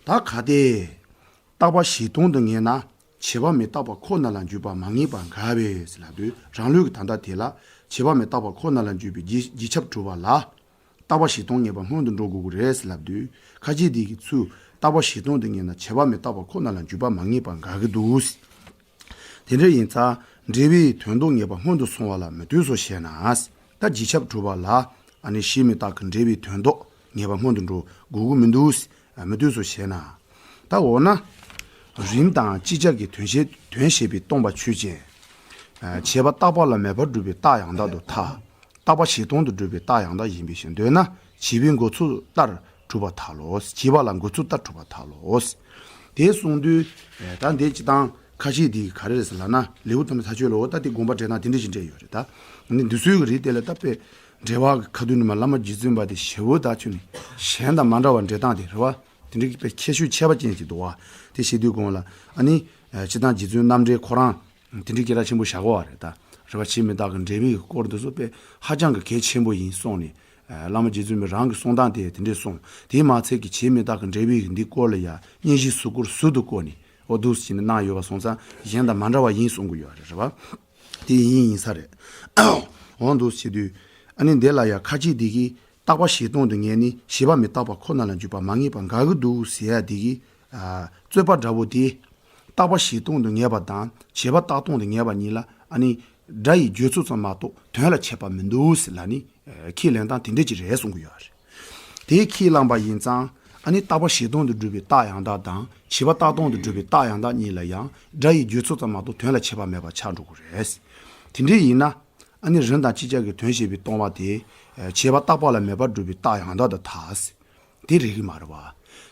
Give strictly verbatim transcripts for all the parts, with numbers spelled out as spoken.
ད་གལ་ཏེ། རྟག་པ་གཞན་སྟོང་དུ་ངེས་ན། བྱས་པ་མི་རྟག་པ་ཁོ་ན་ལ་འཇུག་པ་མ་ངེས་པར་འགལ་བས་ཟེར་ལབ་དུས། རང་ལུགས་ཀྱི་ད་ལྟ་དེ་ལ་བྱས་པ་མི་རྟག་པ་ཁོ་ན་ལ་འཇུག་པའི་རྗེས་རྗེས་ཁྱབ་གྲུབ་པ་ལ། རྟག་པ་གཞན་སྟོང་ངེས་པ་སྔོན་དུ་འགྲོ་དགོས་ཀྱི་རེད་ཟེར་ལབ་དུས། ཁ་ཅིག་འདི་གི་ཚུལ་རྟག་པ་གཞན་སྟོང་དུ་ངེས་ན་བྱས་པ་མི་རྟག་པ་ཁོ་ན་ལ་འཇུག་པ་མ་ངེས་པར་འགལ་གྱི་འདུག། དེ་འདྲ་ཡིན་ཙང་འབྲེལ་བའི་དོན་ལྡོག་ངེས་པ་སྔོན་དུ་སོང་བ་ལ་མི་ལྟོས་སོ་ཞེ་ན། ད་རྗེས་ཁྱབ་གྲུབ་པ་ལ་ཨ་ནི་བྱས་མི་རྟག་གི་འབྲེལ་བའི་དོན་ལྡོག་ངེས་པ་སྔོན་དུ་འགྲོ་དགོས་ཀྱི་མི་འདུག། མི་ལྟོས་སོ་ཞེ་ན། ད་འོ་ན། རིམ་དང་ཅིག་ཅར་གྱི་དོན་ཤེས་དོན་ཤེས་པས་སྟོང་པ་ཆོས་ཅན། བྱས་པ་རྟག་པ་ལ་མེད་པར་སྒྲུབ་པའི་རྟགས་ཡང་དག་ཏུ་ཐལ། རྟག་པ་གཞན་སྟོང་དུ་སྒྲུབ་པའི་རྟགས་ཡང་དག་ཡིན་པའི་ཕྱིར། འདོད་ན་བྱས་པའི་འགོ་ཚུགས་ལྟར་གྲུབ་པར་ཐལ་ལོ། བྱས་པ་ལ་འགོ་ཚུགས་ལྟར་གྲུབ་པར་ཐལ་ལོ། དེ་གསུངས་དུས། ད་འདི་སྤྱིར་བཏང་ཁ་ཤས་འདི་ག་རེ་རེད་ཟེར་ལབ་ན། ལེའུ་དང་ཐ་ཆོད་ལོ། ད་འདི་དགོངས་པ་འགྲེལ་སྟངས་དེ་འདྲ་ཞིག་འགྲེལ་ཡོད་རེད་ད། འདི་འདི་ཚོའི་གི་རིགས་དེ་ལ་ད་དཔེ་འགྲེལ་བ་གི་ཁ་ཐུག་ནས་མར་བླ་མ་རྗེ་བཙུན་པ་དེ་ཞེ་བོ་ད་ཁྱོད་ནི་གཞན་དང་མ་འདྲ་བར་འགྲེལ་སྟངས་དེ་རེད་བ། དེ་འདྲའི་གི་དཔེ་ཁྱད་ཆོས་ཁྱད་པར་ཅན་ཅིག་འདུག་བ། དེ་བྱེད་དུས་གོང་ལ་ཨ་ནི། སྤྱིར་བཏང་རྗེ་བཙུན་རྣམ་འགྲེལ་ཁོ་རང་དེ་འདྲའི་སྐད་གྲགས་ཆེན་པོ་བཞག་གོ་བ་རེད་ད། རེད་བ། བྱས་མི་རྟག་གི་འབྲེལ་བའི་སྐོར་འདི་ཚོ་དཔེ་ཧ་ཅང་གི་གལ་ཆེན་པོ་ཡིན་གསུངས་ནས། བླ་མ་རྗེ་བཙུན་པས་རང་གི་གསུང་སྟངས་དེ་དེ་འདྲས་གསུངས། དེས་མ་ཚད་ཀྱི་བྱས་མི་རྟག་གི་འབྲེལ་བའི་འདི་སྐོར་ལ་ཡང་སྙན་ཞུ་གཟུགས་སྐོར་ཟུར་དུ་བཀོད་ནས་འོ་འདུག་སེ་བྱས་ནས་གནང་ཡོད་པ་སོང་ཙང་གཞན་དང་མ་འདྲ་བ་ཡིན་གསུང་གི་ཡོད་རེད། རེད་བ། དེ་ཡིན་ཡིན་ས་རེད། འོ་འདུག་སེ་བྱེད་དུས། ཨ་ནི་འདི་ལ་ཡང་ཁ་ཅིག་འདི་གིས། རྟག་པ་གཞན་སྟོང་དུ་ངེས་ནས་བྱས་པ་མི་རྟག་པ་ཁོ་ན་ལ་འཇུག་པ་མ་ངེས་པར་འགལ་གྱི་འདུག་ཟེར་ཡ་འདི་གི། ཨ། རྩོད་པ་འདྲ་བོ་དེ། རྟག་པ་གཞན་སྟོང་དུ་ངེས་པ་དང་བྱས་པ་རྟག་སྟོང་དུ་ངེས་པ་གཉིས་ལ་ཨ་ནི། སྒྲ་ཡི་བརྗོད་ཚུལ་ཙམ་མ་གཏོགས་དོན་ལ་ཁྱད་པར་མི་འདུག་ཟེར་ལབ་ནས། ཨ། ཁས་ལེན་སྟངས་དེ་འདྲ་ཅིག་རེད་གསུང་གི་ཡོད་རེད། དེ་ཁས་བླངས་པ་ཡིན་ཙང་། ཨ་ནི་རྟག་པ་གཞན་སྟོང་དུ་སྒྲུབ་པའི་རྟགས་ཡང་དག་དང་བྱས་པ་རྟག་སྟོང་དུ་སྒྲུབ་པའི་རྟགས་ཡང་དག་གཉིས་ལ་ཡང་སྒྲ་ཡི་བརྗོད་ཚུལ་ཙམ་མ་གཏོགས་དོན་ལ་ཁྱད་པར་མེད་པ་ཆགས་འགྲོ་གི་རེད། དེ་འདྲ་ཡིན་ན། ཨ་ནི་རིམ་དང་ཅིག་ཅར་གྱི་དོན་ཤེས་པས་སྟོང་པ་དེ། བྱས་པ་རྟག་པ་ལ་མེད་པར་སྒྲུབ་པའི་རྟགས་ཡང་དག་ཏུ་ཐལ། དེ་རེད་ཀྱི་མ་རེད་བ།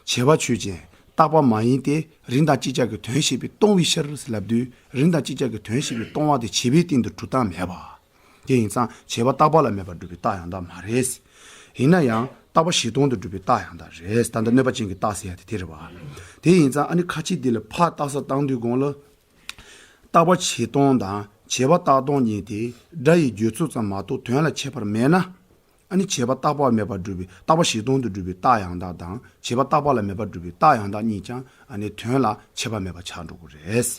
བྱས་པ་ཆོས་ཅན། རྟག་པ་མ་ཡིན་ཏེ། རིམ་དང་ཅིག་ཅར་གྱི་དོན་ཤེས་པས་སྟོང་བའི་ཕྱིར་ཟེར་ལབ་དུས། རིམ་དང་ཅིག་ཅར་གྱི་དོན་ཤེས་པས་སྟོང་བ་དེ་བྱས་པའི་སྟེང་དུ་གྲུབ་སྟངས་མེད་པ། དེ་ཡིན་ཙང་བྱས་པ་རྟག་པ་ལ་མེད་པར་སྒྲུབ་པའི་རྟགས་ཡང་དག་མ་རེད། ཡིན་ན་ཡང་རྟག་པ་གཞན་སྟོང་དུ་སྒྲུབ་པའི་རྟགས་ཡང་དག་རེད། ད་ལྟ་གནོད་པ་ཅན་གྱི་རྟགས་ཟེར་ཡ་དེ་དེ་རེད་བ། དེ་ཡིན་ཙང་ཨ་ནི་ཁ་ཅིག་འདི་ལ་ཕར་བཏགས་ས་བཏང་དུས་གོང་ལ། རྟག་པ་གཞན་སྟོང་དང་བྱས་པ་རྟག་སྟོང་གཉིས་དེ་སྒྲ་ཡི་བརྗོད་ཚུལ་ཙམ་མ་གཏོགས་དོན་ལ་ཁྱད་པར་མེད་ན། ཨ་ནི་བྱས་པ་རྟག་པ་མེད་པར་སྒྲུབ་པའི་རྟག་པ་གཞན་སྟོང་དུ་སྒྲུབ་པའི་རྟགས་ཡང་དག་དང་བྱས་པ་རྟག་པ་ལ་མེད་པར་སྒྲུབ་པའི་རྟགས་ཡང་དག་གཉིས་ཀྱང་ཨ་ནི་དོན་ལ་ཁྱད་པར་མེད་པ་ཆགས་འགྲོ་གི་རེད།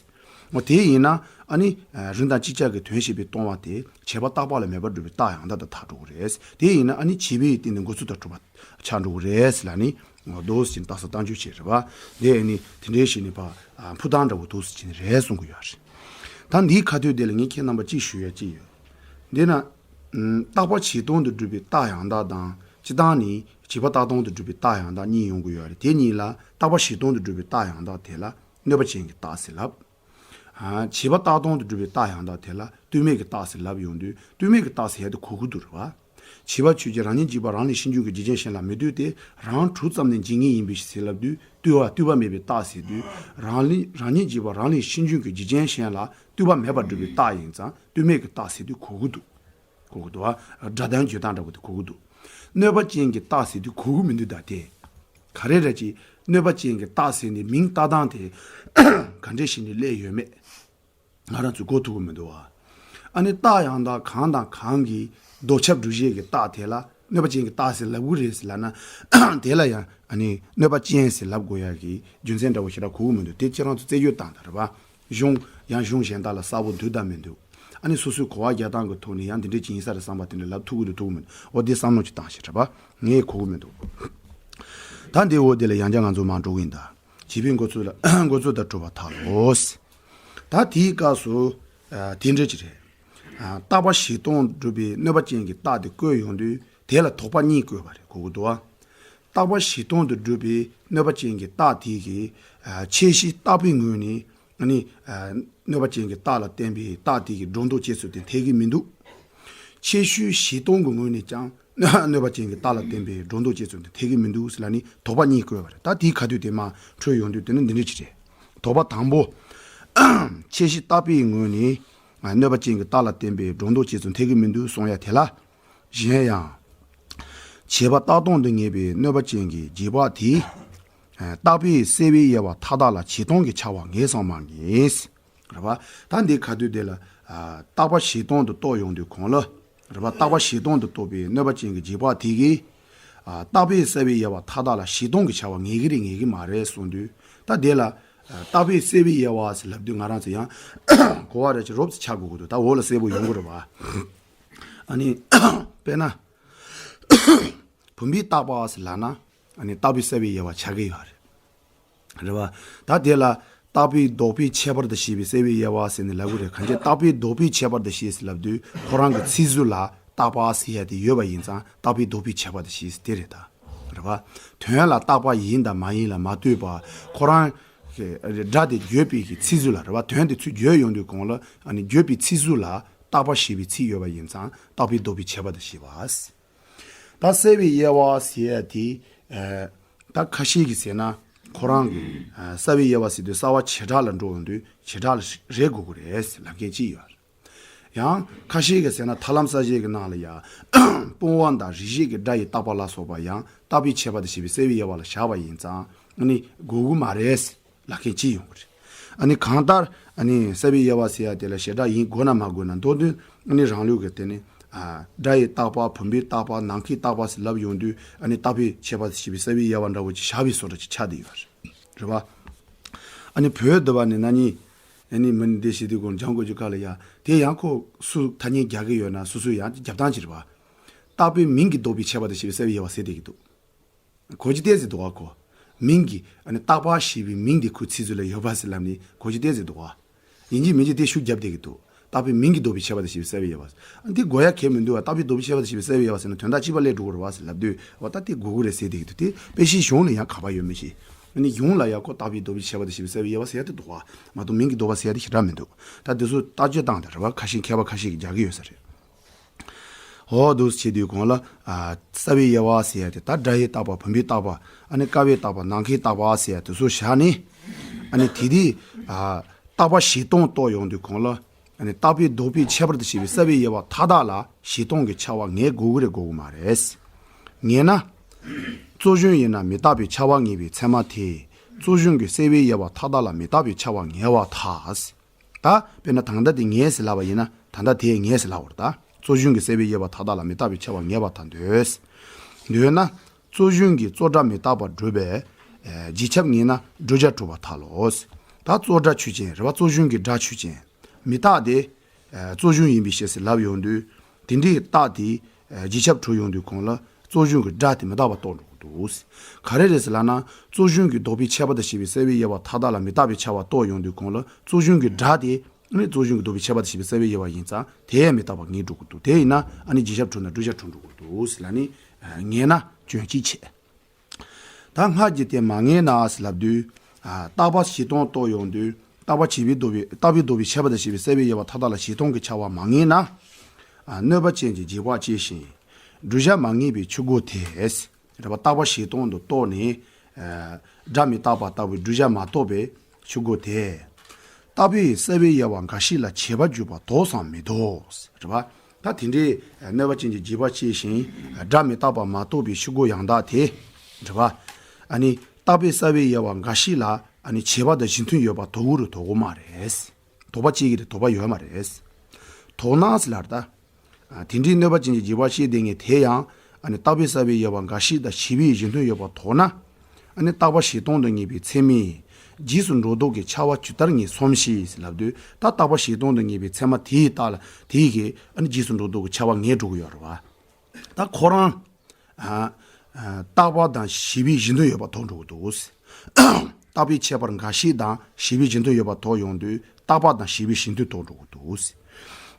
འོ་དེ་ཡིན་ན་ཨ་ནི་རིམ་དང་ཅིག་ཅར་གྱི་དོན་ཤེས་པས་སྟོང་བ་དེ་བྱས་པ་རྟག་པ་ལ་མེད་པར་སྒྲུབ་པའི་རྟགས་ཡང་དག་ཏུ་ཐལ་འགྲོ་གི་རེད། དེ་ཡིན་ན་ཨ་ནི་བྱས་པའི་སྟེང་དུ་འགོ་ཚུལ་ལྟར་གྲུབ་པ་ཆགས་འགྲོ་གི་རེད་ལབ་ནི། འདུག་སེ་བྱས་ནས་རྟགས་གསལ་བཏང་རྒྱུ་བྱས་རེད་བ། དེ་ནི་དེ་འདྲའི་ཞིག་ནི་ཕ། ཕུ་ཐང་འདྲ་བོ་འདུག་སེ་བྱས་ནས་རེད་གསུང་གི་ཡོད་རེད། ད་འདིའི་ཁ་ཐུག་དེ་ལ་ངས་ཁྱེད་རྣམ་པ་གཅིག་ཞུ་ཡ་གཅིག་ཡོད། འདི་ན། རྟག་པ་གཞན་སྟོང་དུ་སྒྲུབ་པའི་རྟགས་ཡང་དག་དང་སྤྱིར་བཏང་ནི་བྱས་པ་རྟག་སྟོང་དུ་སྒྲུབ་པའི་རྟགས་ཡང་དག་གཉིས་ཡོང་གི་ཡོད་རེད། དེ་གཉིས་ལ་རྟག་པ་གཞན་སྟོང་དུ་སྒྲུབ་པའི་རྟགས་ཡང་དག་དེ་ལ་གནོད་པ་ཅན་གྱི་རྟགས་ཟེར་ལབ། བྱས་པ་རྟག་སྟོང་དུ་སྒྲུབ་པའི་རྟགས་ཡང་དག་དེ་ལ་ལྟོས་མེད་ཀྱི་རྟགས་ཟེར་ལབ་ཡོང་དུས་ལྟོས་མེད་ཀྱི་རྟགས་ཟེར་ཡ་དེ་གོ་གི་འདུག་རེད་བ། བྱས་པ་ཆོས་ཅན། རང་ཉིད་འཇིག་པ་རང་ལས་ཤེས་འབྱུང་གི་འཇིག་རྐྱེན་གཞན་ལ་མི་ལྟོས་ཏེ་རང་གྲོལ་ཙམ་ནས་འཇིག་ངེས་ཡིན་པའི་ཕྱིར་ཟེར་ལབ་དུས་ལྟོས་པ་ལྟོས་པ་མེད་པའི་རྟགས་ཟེར་དུས་རང་ལས་རང་ཉིད་འཇིག་པ་རང་ལས་ཤེས་འབྱུང་གི་འཇིག་རྐྱེན་གཞན་ལ་ལྟོས་པ་མེད་པར་སྒྲུབ་པའི་རྟགས་ཡིན་ཙང་ལྟོས་མེད་ཀྱི་རྟགས་ཟེར་དུས་གོ་གི་འདུག་གོ་གི་འདུག་བ། སྒྲ་དོན་བརྗོད་སྟངས་འདྲ་བོ་དེ་གོ་གི་འདུག་གནོད་པ་ཅན་གྱི་རྟགས་ཟེར་དུས་གོ་གི་མི་འདུག་ད་དེ། ག་རེ་རེད་ཅེ། གནོད་པ་ཅན་གྱི་རྟགས་ཟེར་ནས་མིང་བཏགས་སྟངས་དེ་ག་འདྲས་ཞིག་ནས་སླེབས་ཡོད་མེད། ང་རང་ཚོས་གོ་ཐུབ་ཀྱི་མི་འདུག་བ། ཨ་ནི་རྟགས་ཡང་དག་གང་དང་གང་གི་ལྡོག་ཁྱབ་སྒྲུབ་བྱེད་ཀྱི་རྟགས་དེ་ལ་གནོད་པ་ཅན་གྱི་རྟགས་ཟེར་ལབ་ཀྱི་རེད་ཟེར་ལབ་ན། དེ་ལ་ཡང་ཨ་ནི་གནོད་པ་ཅན་ཟེར་ལབ་དགོས་ཡ་གི་རྒྱུ་མཚན་འདྲ་བོ་ཞེ་དྲག་གོ་གི་མི་འདུག་དེ་ཁྱེད་རང་ཚོ་རྩད་གཅོད་བཏང་དང་རེད་བ། གཞུང་ཡང་གཞུང་གཞན་དག་ལ་གསལ་པོ་འདུག་དང་མི་འདུག་ཨ་ནི་སོ་སོའི་གོ་བ་རྒྱག་སྟངས་ཀྱི་ཐོག་ནས་ཡང་འདི་འདྲས་ཅིག་ཡིན་ས་རེད་བསམ་པ་དེ་འདྲ་ལབ་ཐུབ་ཀྱི་འདུག་ཐུབ་ཀྱི་མི་འདུག་འོ་འདི་བསམ་བློ་ཅིག་བཏང་ཞིག་རེད་བ། ངས་གོ་གི་མི་འདུག་ད་འདི་འོ་འདི་ལ་ཡང་བསྐྱར་ང་ཚོ་མར་འགྲོ་གི་ཡིན་ད། བྱས་པའི་འགོ་ཚུལ་ལ་འགོ་ཚུལ་ལྟར་གྲུབ་པར་ཐལ་ལོ། ད་དེའི་སྐབས་སུ། ཨ། དེ་འདྲ་ཅིག་རེད། ཨ། རྟག་པ་གཞན་སྟོང་སྒྲུབ་པའི་གནོད་པ་ཅན་གྱི་རྟགས་དེ་བཀོད་ཡོང་དུས་དེ་ལ་དོགས་པ་གཉིས་བཀོད་པ་རེད་གོ་གི་འདུག་བ། རྟག་པ་གཞན་སྟོང་དུ་སྒྲུབ་པའི་གནོད་པ་ཅན་གྱི་རྟགས་དེ་གིས། ཨ། ཁྱད་གཞི་རྟག་པའི་ངོས་ནས་ནི། ཨ། གནོད་པ་ཅན་གྱི་རྟགས་ལ་བརྟེན་པའི་རྟགས་དེ་གིས་སྒྲོ་འདོགས་བཅད་ཚུལ་དེ་འཐད་ཀྱི་མི་འདུག་ཁྱད་གཞི་གཞན་སྟོང་གི་ངོས་ནས་ཀྱང་གནོད་པ་ཅན་གྱི་རྟགས་ལ་བརྟེན་པའི་སྒྲོ་འདོགས་བཅད་ཚུལ་དེ་འཐད་ཀྱི་མི་འདུག་ཟེར་ལབ་ནས་དོགས་པ་གཉིས་བཀོད་པ་རེད། ད་དེའི་ཁ་ཐུག་དེ་མར་འཕྲོས་ཡོང་དུས་དེ་ནི་འདི་འདྲ་ཅིག་རེད། དོགས་པ་དང་པོ། ཁྱད་གཞི་རྟག་པའི་ངོས་ནས་གནོད་པ་ཅན་གྱི་རྟགས་ལ་བརྟེན་པའི་སྒྲོ་འདོགས་བཅད་ཚུལ་འཐད་ཀྱི་མི་འདུག་གསུང་ཡ་དེ་ལ། གཞན་ཡང་། བྱས་པ་རྟག་སྟོང་དུ་ངེས་པའི་གནོད་པ་ཅན་གྱི་རྗེས་དཔག་དེས། རྟག་པས་སེལ་བའི་དབྱེ་བ་མཐའ་དག་ལ་བྱས་སྟོང་གི་ཆགས་པ་ངེས་སམ་མ་ངེས། རེད་བ། ད་འདིའི་ཁ་ཐུག་དེ་ལ། ཨ། རྟག་པ་གཞན་སྟོང་དུ་རྟོགས་ཡོང་དུས་གོང་ལ། རེད་བ། རྟག་པ་གཞན་སྟོང་དུ་རྟོགས་པའི་གནོད་པ་ཅན་གྱི་རྗེས་དཔག་དེ་གིས། ཨ། རྟག་པའི་སེལ་བའི་དབྱེ་བ་མཐའ་དག་ལ་གཞི་སྟོང་གི་ཆ་བ་ངེས་ཀྱི་རེད་ངེས་ཀྱི་མ་རེད་གསུངས་དུས། ད་དེ་ལ་ཨ། རྟག་པའི་སེལ་བའི་དབྱེ་བ་ཟེར་ལབ་དུས་ང་རང་ཚོ་ཡང་གོ་བ་རེ་ཅིག་རོབ་ཙམ་ཆགས་དགོས་ཀྱི་འདུག་ད་འོག་ལ་གསལ་པོ་ཡོང་གི་རེད་བ། ཨ་ནི་དཔེར་ན། བུམ་པའི་རྟག་པ་ཟེར་ལབ་ན། ཨ་ནི་རྟག་པའི་སེལ་བའི་དབྱེ་བ་ཆགས་ཀྱི་ཡོད་རེད། རེད་བ། ད་དེ་ལ་རྟག་པའི་ལྡོག་པའི་ཁྱད་པར་དང་ཞེས་པའི་སེལ་བའི་དབྱེ་བ་ཟེར་ནས་ལབ་ཀྱི་རེད། གང་ཅི་རྟག་པའི་ལྡོག་པའི་ཁྱད་པར་དང་ཞེས་ཟེར་ལབ་དུས་ཁོ་རང་གི་ཚིག་ཟུར་ལ་རྟག་པ་ཟེར་ཡ་དེ་ཡོད་པ་ཡིན་ཙང་རྟག་པའི་ལྡོག་པའི་ཁྱད་པར་དང་ཞེས་ཟེར་དེ་རེད་ད། རེད་བ། དོན་ལ་རྟག་པ་ཡིན་དང་མ་ཡིན་ལ་མ་ལྟོས་པར་ཁོ་རང་གི་སྒྲ་དེ་བརྗོད་པའི་གི་ཚིག་ཟུར་ལ། རེད་བ། དོན་དེ་ཚུར་བརྗོད་ཡོང་དུས་གོང་ལ་ཨ་ནི་བརྗོད་པའི་ཚིག་ཟུར་ལ་རྟག་པ་ཞེས་པའི་ཚིག་ཡོད་པ་ཡིན་ཙང་རྟག་པའི་ལྡོག་པའི་ཁྱད་པར་དང་ཞེས་པ། ད་སེལ་བའི་དབྱེ་བ་ཟེར་ཡ་དེ། ཨ། ད་ཁ་ཤས་ཀྱིས་ཟེར་ན་ཁོ་རང་གི་ཨ། སེལ་བའི་དབྱེ་བ་ཟེར་དུས་གསལ་བ་བྱེ་བྲག་ལ་འགྲོ་ཡོང་དུས་བྱེ་བྲག་ལ་རེད་དགོས་ཀྱི་རེད་ལབ་མཁན་གཅིག་ཡོད། ཡང་ཁ་ཤས་ཀྱིས་ཟེར་ན་ཐར་ལམ་གསལ་བྱེད་ཀྱི་ནང་ལ་ཡ། སྤོང་བ་དང་རིགས་ཤེས་ཀྱི་སྒྲ་ཡི་རྟག་པ་ལ་སོགས་པ་ཡང་རྟག་པའི་ཁྱད་པར་དང་ཞེས་པའི་སེལ་བའི་དབྱེ་བ་ལ་བཞག་པ་ཡིན་ཙང་ཨ་ནི་དགོས་ཀྱི་མ་རེད། ལབ་མཁན་ཅིག་ཡོང་གི་རེད། ཨ་ནི་གང་ལྟར་ཨ་ནི་སེལ་བའི་དབྱེ་བ་ཟེར་ཡ་དེ་ལ་བྱེ་བྲག་ཡིན་དགོས་ན་མ་དགོས་ན་མདོར་བསྡུས་ཨ་ནི་རང་ལུགས་ཀྱི་དེ་ནི་ཨ། སྒྲ་ཡི་རྟག་པ། བུམ་པའི་རྟག་པ། ནམ་མཁའི་རྟག་པ་ཟེར་ལབ་ཡོང་དུས་ཨ་ནི་རྟག་པའི་ཁྱད་པར་ཞེས་པའི་སེལ་བའི་དབྱེ་བ་འདྲ་བོ་ཅིག་བཞག་པའི་བཟོ་འདྲ་ཅིག་ཆགས་བསྡད་ཡོད་རེད། རེད་བ། ཨ་ནི་བོད་འདི་བ་ནི་ན་ནི་ཨ་ནི་མི་འདི་ཞེས་དུས་གོང་སྦྱང་དགོས་རྒྱུ་ག་ལ་ཡ་དེ་ཡང་ཁོ་སུ་ཐ་སྙད་རྒྱག་གི་ཡོད་ན་སོ་སོ་ཡང་རྒྱབ་སྟངས་ཅིག་རེད་བ། རྟག་པའི་མིང་གི་ལྡོག་པའི་ཁྱད་པར་དང་ཞེས་པའི་སེལ་བའི་དབྱེ་བ་ཟེར་བསྡད་ཀྱི་འདུག་གོ་རྒྱུ་ཏོག་ཙམ་འདུག་ག་ཁོ། མིང་གི་ཨ་ནི་རྟག་པ་ཞེས་པའི་མིང་དེ་ཁོའི་ཚིག་ཟུར་ལ་ཡོད་པ་ཟེར་ལབ་ནི་གོ་རྒྱུ་ཏོག་ཙམ་འདུག་ག་ཡིན་གཅིག་མིན་གཅིག་དེ་ཤུགས་རྒྱབ་བསྡད་ཀྱི་འདུག་རྟག་པའི་མིང་གི་ལྡོག་པའི་ཁྱད་པར་དང་ཞེས་པའི་སེལ་བའི་དབྱེ་བ། ཨ་ནི་དེ་དགོས་ཡ་གལ་མི་འདུག་བ། རྟག་པའི་ལྡོག་པའི་ཁྱད་པར་དང་ཞེས་པའི་སེལ་བའི་དབྱེ་བ་ཟེར་ན་དོན་དག་གཅིག་པ་སླེབས་འགྲོ་གི་རེད་བ་ཟེར་ལབ་དུས་བ་ད་དེ་དགོས་ཀྱི་རེད་ཟེར་བསྡད་ཀྱི་འདུག་དེ་དཔེ་གཞིའི་གཞུང་ལ་ཡང་ག་པར་ཡོད་མི་ཤེས། ཨ་ནི་གཞུང་ལ་ཡང་ཁོ་རྟག་པའི་ལྡོག་པའི་ཁྱད་པར་དང་ཞེས་པའི་སེལ་བའི་དབྱེ་བ་ཟེར་ཡ་དེ་འདུག་བ། མ་གཏོགས་མིང་གི་ལྡོག་པ་ཟེར་ཡ་དེ་ཞེ་དྲག་མི་འདུག་ད་དེ་ཚོ་བརྟག་དཔྱད་བཏང་དེ་རེད་བ། ཁ་ཤས་མཁས་པ་ཁ་ཤས་ཀྱིས་རྒྱག་གི་ཡོད་ས་རེད། འོ་འདུག་སེ་བྱེད་དུས་གོང་ལ། ཨ། སེལ་བའི་དབྱེ་བ་ཟེར་ཡ་དེ་ད་སྒྲ་ཡི་རྟག་པ། བུམ་པའི་རྟག་པ། ཨ་ནི་ཀ་བའི་རྟག་པ། ནམ་མཁའི་རྟག་པ་ཟེར་ཡ་དེ་ཚོ་བཞག་ནས། ཨ་ནི་དེ་དེ། ཨ། རྟག་པ་བཞི་སྟོང་རྟོགས་ཡོང་དུས་གོང་ལ། ཨ་ནི་རྟག་པའི་ལྡོག་པའི་ཁྱད་པར་དང་ཞེས་པའི་སེལ་བའི་དབྱེ་བ་མཐའ་དག་ལ་བཞི་སྟོང་གི་ཆ་བ་ངེས་དགོས་ཀྱི་རེད་དགོས་ཀྱི་མ་རེད། ངེས་ན། རྩོད་གཞུང་ཡིན་ན་མི་རྟག་པའི་ཆ་བ་ངེས་པའི་ཚད་མ་དེས་རྩོད་གཞུང་གི་སེལ་བའི་དབྱེ་བ་མཐའ་དག་ལ་མི་རྟག་པའི་ཆ་བ་ངེས་པར་ཐལ། ད་དཔེར་ན་ད་ལྟ་དེ་ངེས་ཟེར་ལབ་པ་ཡིན་ན་ད་ལྟ་དེ་ངེས་ཟེར་ལབ་པ་རེད་ད། རྩོད་གཞུང་གི་སེལ་བའི་དབྱེ་བ་མཐའ་དག་ལ་མི་རྟག་པའི་ཆ་བ་ངེས་པར་ཐལ་འདོད། འདོད་ན། རྩོད་གཞུང་གི་རྩོད་སྒྲ་མི་རྟག་པར་སྒྲུབ་པའི་རྗེས་ཁྱབ་ངེས་ན་བསྒྲུབ་བྱ་གྲུབ་པར་ཐལ་ལོ། ད་རྩོད་སྒྲ་ཆོས་ཅན། རེད་བ། རྩོད་གཞུང་གི་སྒྲ་ཆོས་ཅན། མི་རྟག་སྟེ། རྩོད་གཞུང་ཡིན་པའི་ཕྱིར་ཟེར་ལབ་ཡོང་དུས། དེ་འདྲའི་རྟགས་དེ། རྗེས་ཁྱབ་གྲུབ་ཡོང་དུས་གོང་ལ་རྩོད་གཞུང་གི་སྒྲ་དེ་མི་རྟག་པ་རྟོགས་འགྲོ་གི་འདུག་ག་རེ་རེད་ཟེར་ལབ་ན། རྩོད་གཞུང་གི་ལྡོག་པའི་ཁྱད་པར་དང་ཞེས་པའི་སེལ་བའི་དབྱེ་བ་མཐའ་དག་ལ་མི་རྟག་པའི་ཆ་བ་རྟོགས་ཡོང་དུས་གོང་ལ་རྩོད་གཞུང་གི་སྒྲ་དེ་ནི་རྩོད་གཞུང་གི་ལྡོག་པའི་ཁྱད་པར་དང་ཞེས་པའི་སེལ་བའི་དབྱེ་བ་ཡིན་ཙང་དེ་ཡང་མི་རྟག་པ་ངེས་འགྲོ་གི་འདུག་དེ་ཡིན་ན་ཨ་ནི་རྗེས་ཁྱབ་གྲུབ་ན་བསྒྲུབ་བྱ་གྲུབ་འགྲོ་གི་འདུག་ཟེར་ལབ་ནི། ངེས་ན་སྐྱོན་གཅིག་ཆད། ད་སྔར་གྱི་དེ་མ་ངེས་ན་ཟེར་ལབ་དུས། ཨ། རྟག་པ་བཞི་སྟོང་རྟོགས་ཡོང་དུས་རྟག་པ་བྱས་པའི་ལྡོག་པའི་རྟག་པའི་ལྡོག་པའི་ཁྱད་པར་དང་ཞེས་པའི་སེལ་བའི་དབྱེ་བ་མཐའ་དག་ལ་བཞི་སྟོང་གི་ཆ་བ་མ་ངེས་ན། ཨ། གནོད་པ་ཅན་གྱི་རྗེས་དཔག་བཅད་ཞིང་། བསྒྲུབ་བྱ་མ་ངེས་པའི་ཆོས་འགོག་དེས། རེད་བ། རྟག་པ་བཞི་སྟོང་དུ་རྟོགས་ནས། ཨ། སྒྲ་མི་རྟག་པ་ལྟ་བུའི་བསྒྲུབ་བྱ་མ་རྟོགས་པའི་ཆོས་འགོག་དེས། རྟག་པའི་སེལ་བའི་དབྱེ་བ་འགའ་ཞིག་ལ་བྱས་པ་འཇུག་པ་དོགས་སམ་མི་དོགས། རེད་བ། ད་དེ་འདྲའི་གནོད་པ་ཅན་གྱི་རྗེས་དཔག་བཅད་ཞིང་སྒྲ་མི་རྟག་པ་མ་རྟོགས་པའི་ཆོས་འགོག་ཡང་དག་དེ། རེད་བ། ཨ་ནི་རྟག་པའི་སེལ་བའི་དབྱེ་བ་འགའ་ཞིག་ལ་ཨ་ནི་བྱས་པ་དང་གཞི་མཐུན་ཡོད་པ་དོགས་ཀྱི་རེད་དོགས་ཀྱི་མ་རེད། དོགས་པ་བཅད་ཀྱི་རེད། དོགས་པ་ཡོད་མ་རེད། དོགས་ན་ཟེར་ལབ་ད། ཨ། དེ་འདྲའི་གནོད་པ་ཅན་གྱི་རྗེས་དཔག་བཤད་བསྡད་མཁན་དེ་ཡང་ཨ་ནི་རྟག་པའི་སེལ་བའི་དབྱེ་བ་འགའ་ཞིག་དང་བྱས་པའི་གཞི་མཐུན་ཡོད་པ་དོགས་ན། ཨ་ནི་རྟག་པ་བཞི་སྟོང་དུ་ངེས་པའི་ཚད་མས་རྗེས་སུ་འགྲོ་ལྡོག་གི་ཁྱབ་པ་ཇི་ལྟར་ངེས་སོམས་ཤིག་ཟེར་ལབ་དུས་ད་རྟག་པ་བཞི་སྟོང་དུ་ངེས་པའི་ཚད་མ་དེའི་རྟགས་ལ་དེའི་གི་ཨ་ནི་རྗེས་སུ་འགྲོ་ལྡོག་གི་ཁྱབ་པ་ངེས་འགྲོ་གི་ཡོད་རེད་བ། ད་ཁོ་རང་ཨ། ཨ། རྟག་པ་དང་བྱས་པའི་གཞི་མཐུན་ཡོད་པ་དོགས་འགྲོ་གི་འདུག་རྟག་པའི་ཁྱད་པར་འགའ་ཞིག་དང་བྱས་པའི་གཞི་མཐུན་ཡོད་པ་དོགས་ཡོང་དུས་རྟག་པ་དང་བྱས་པའི་གཞི་མཐུན་དོགས་འགྲོ་གི་འདུག་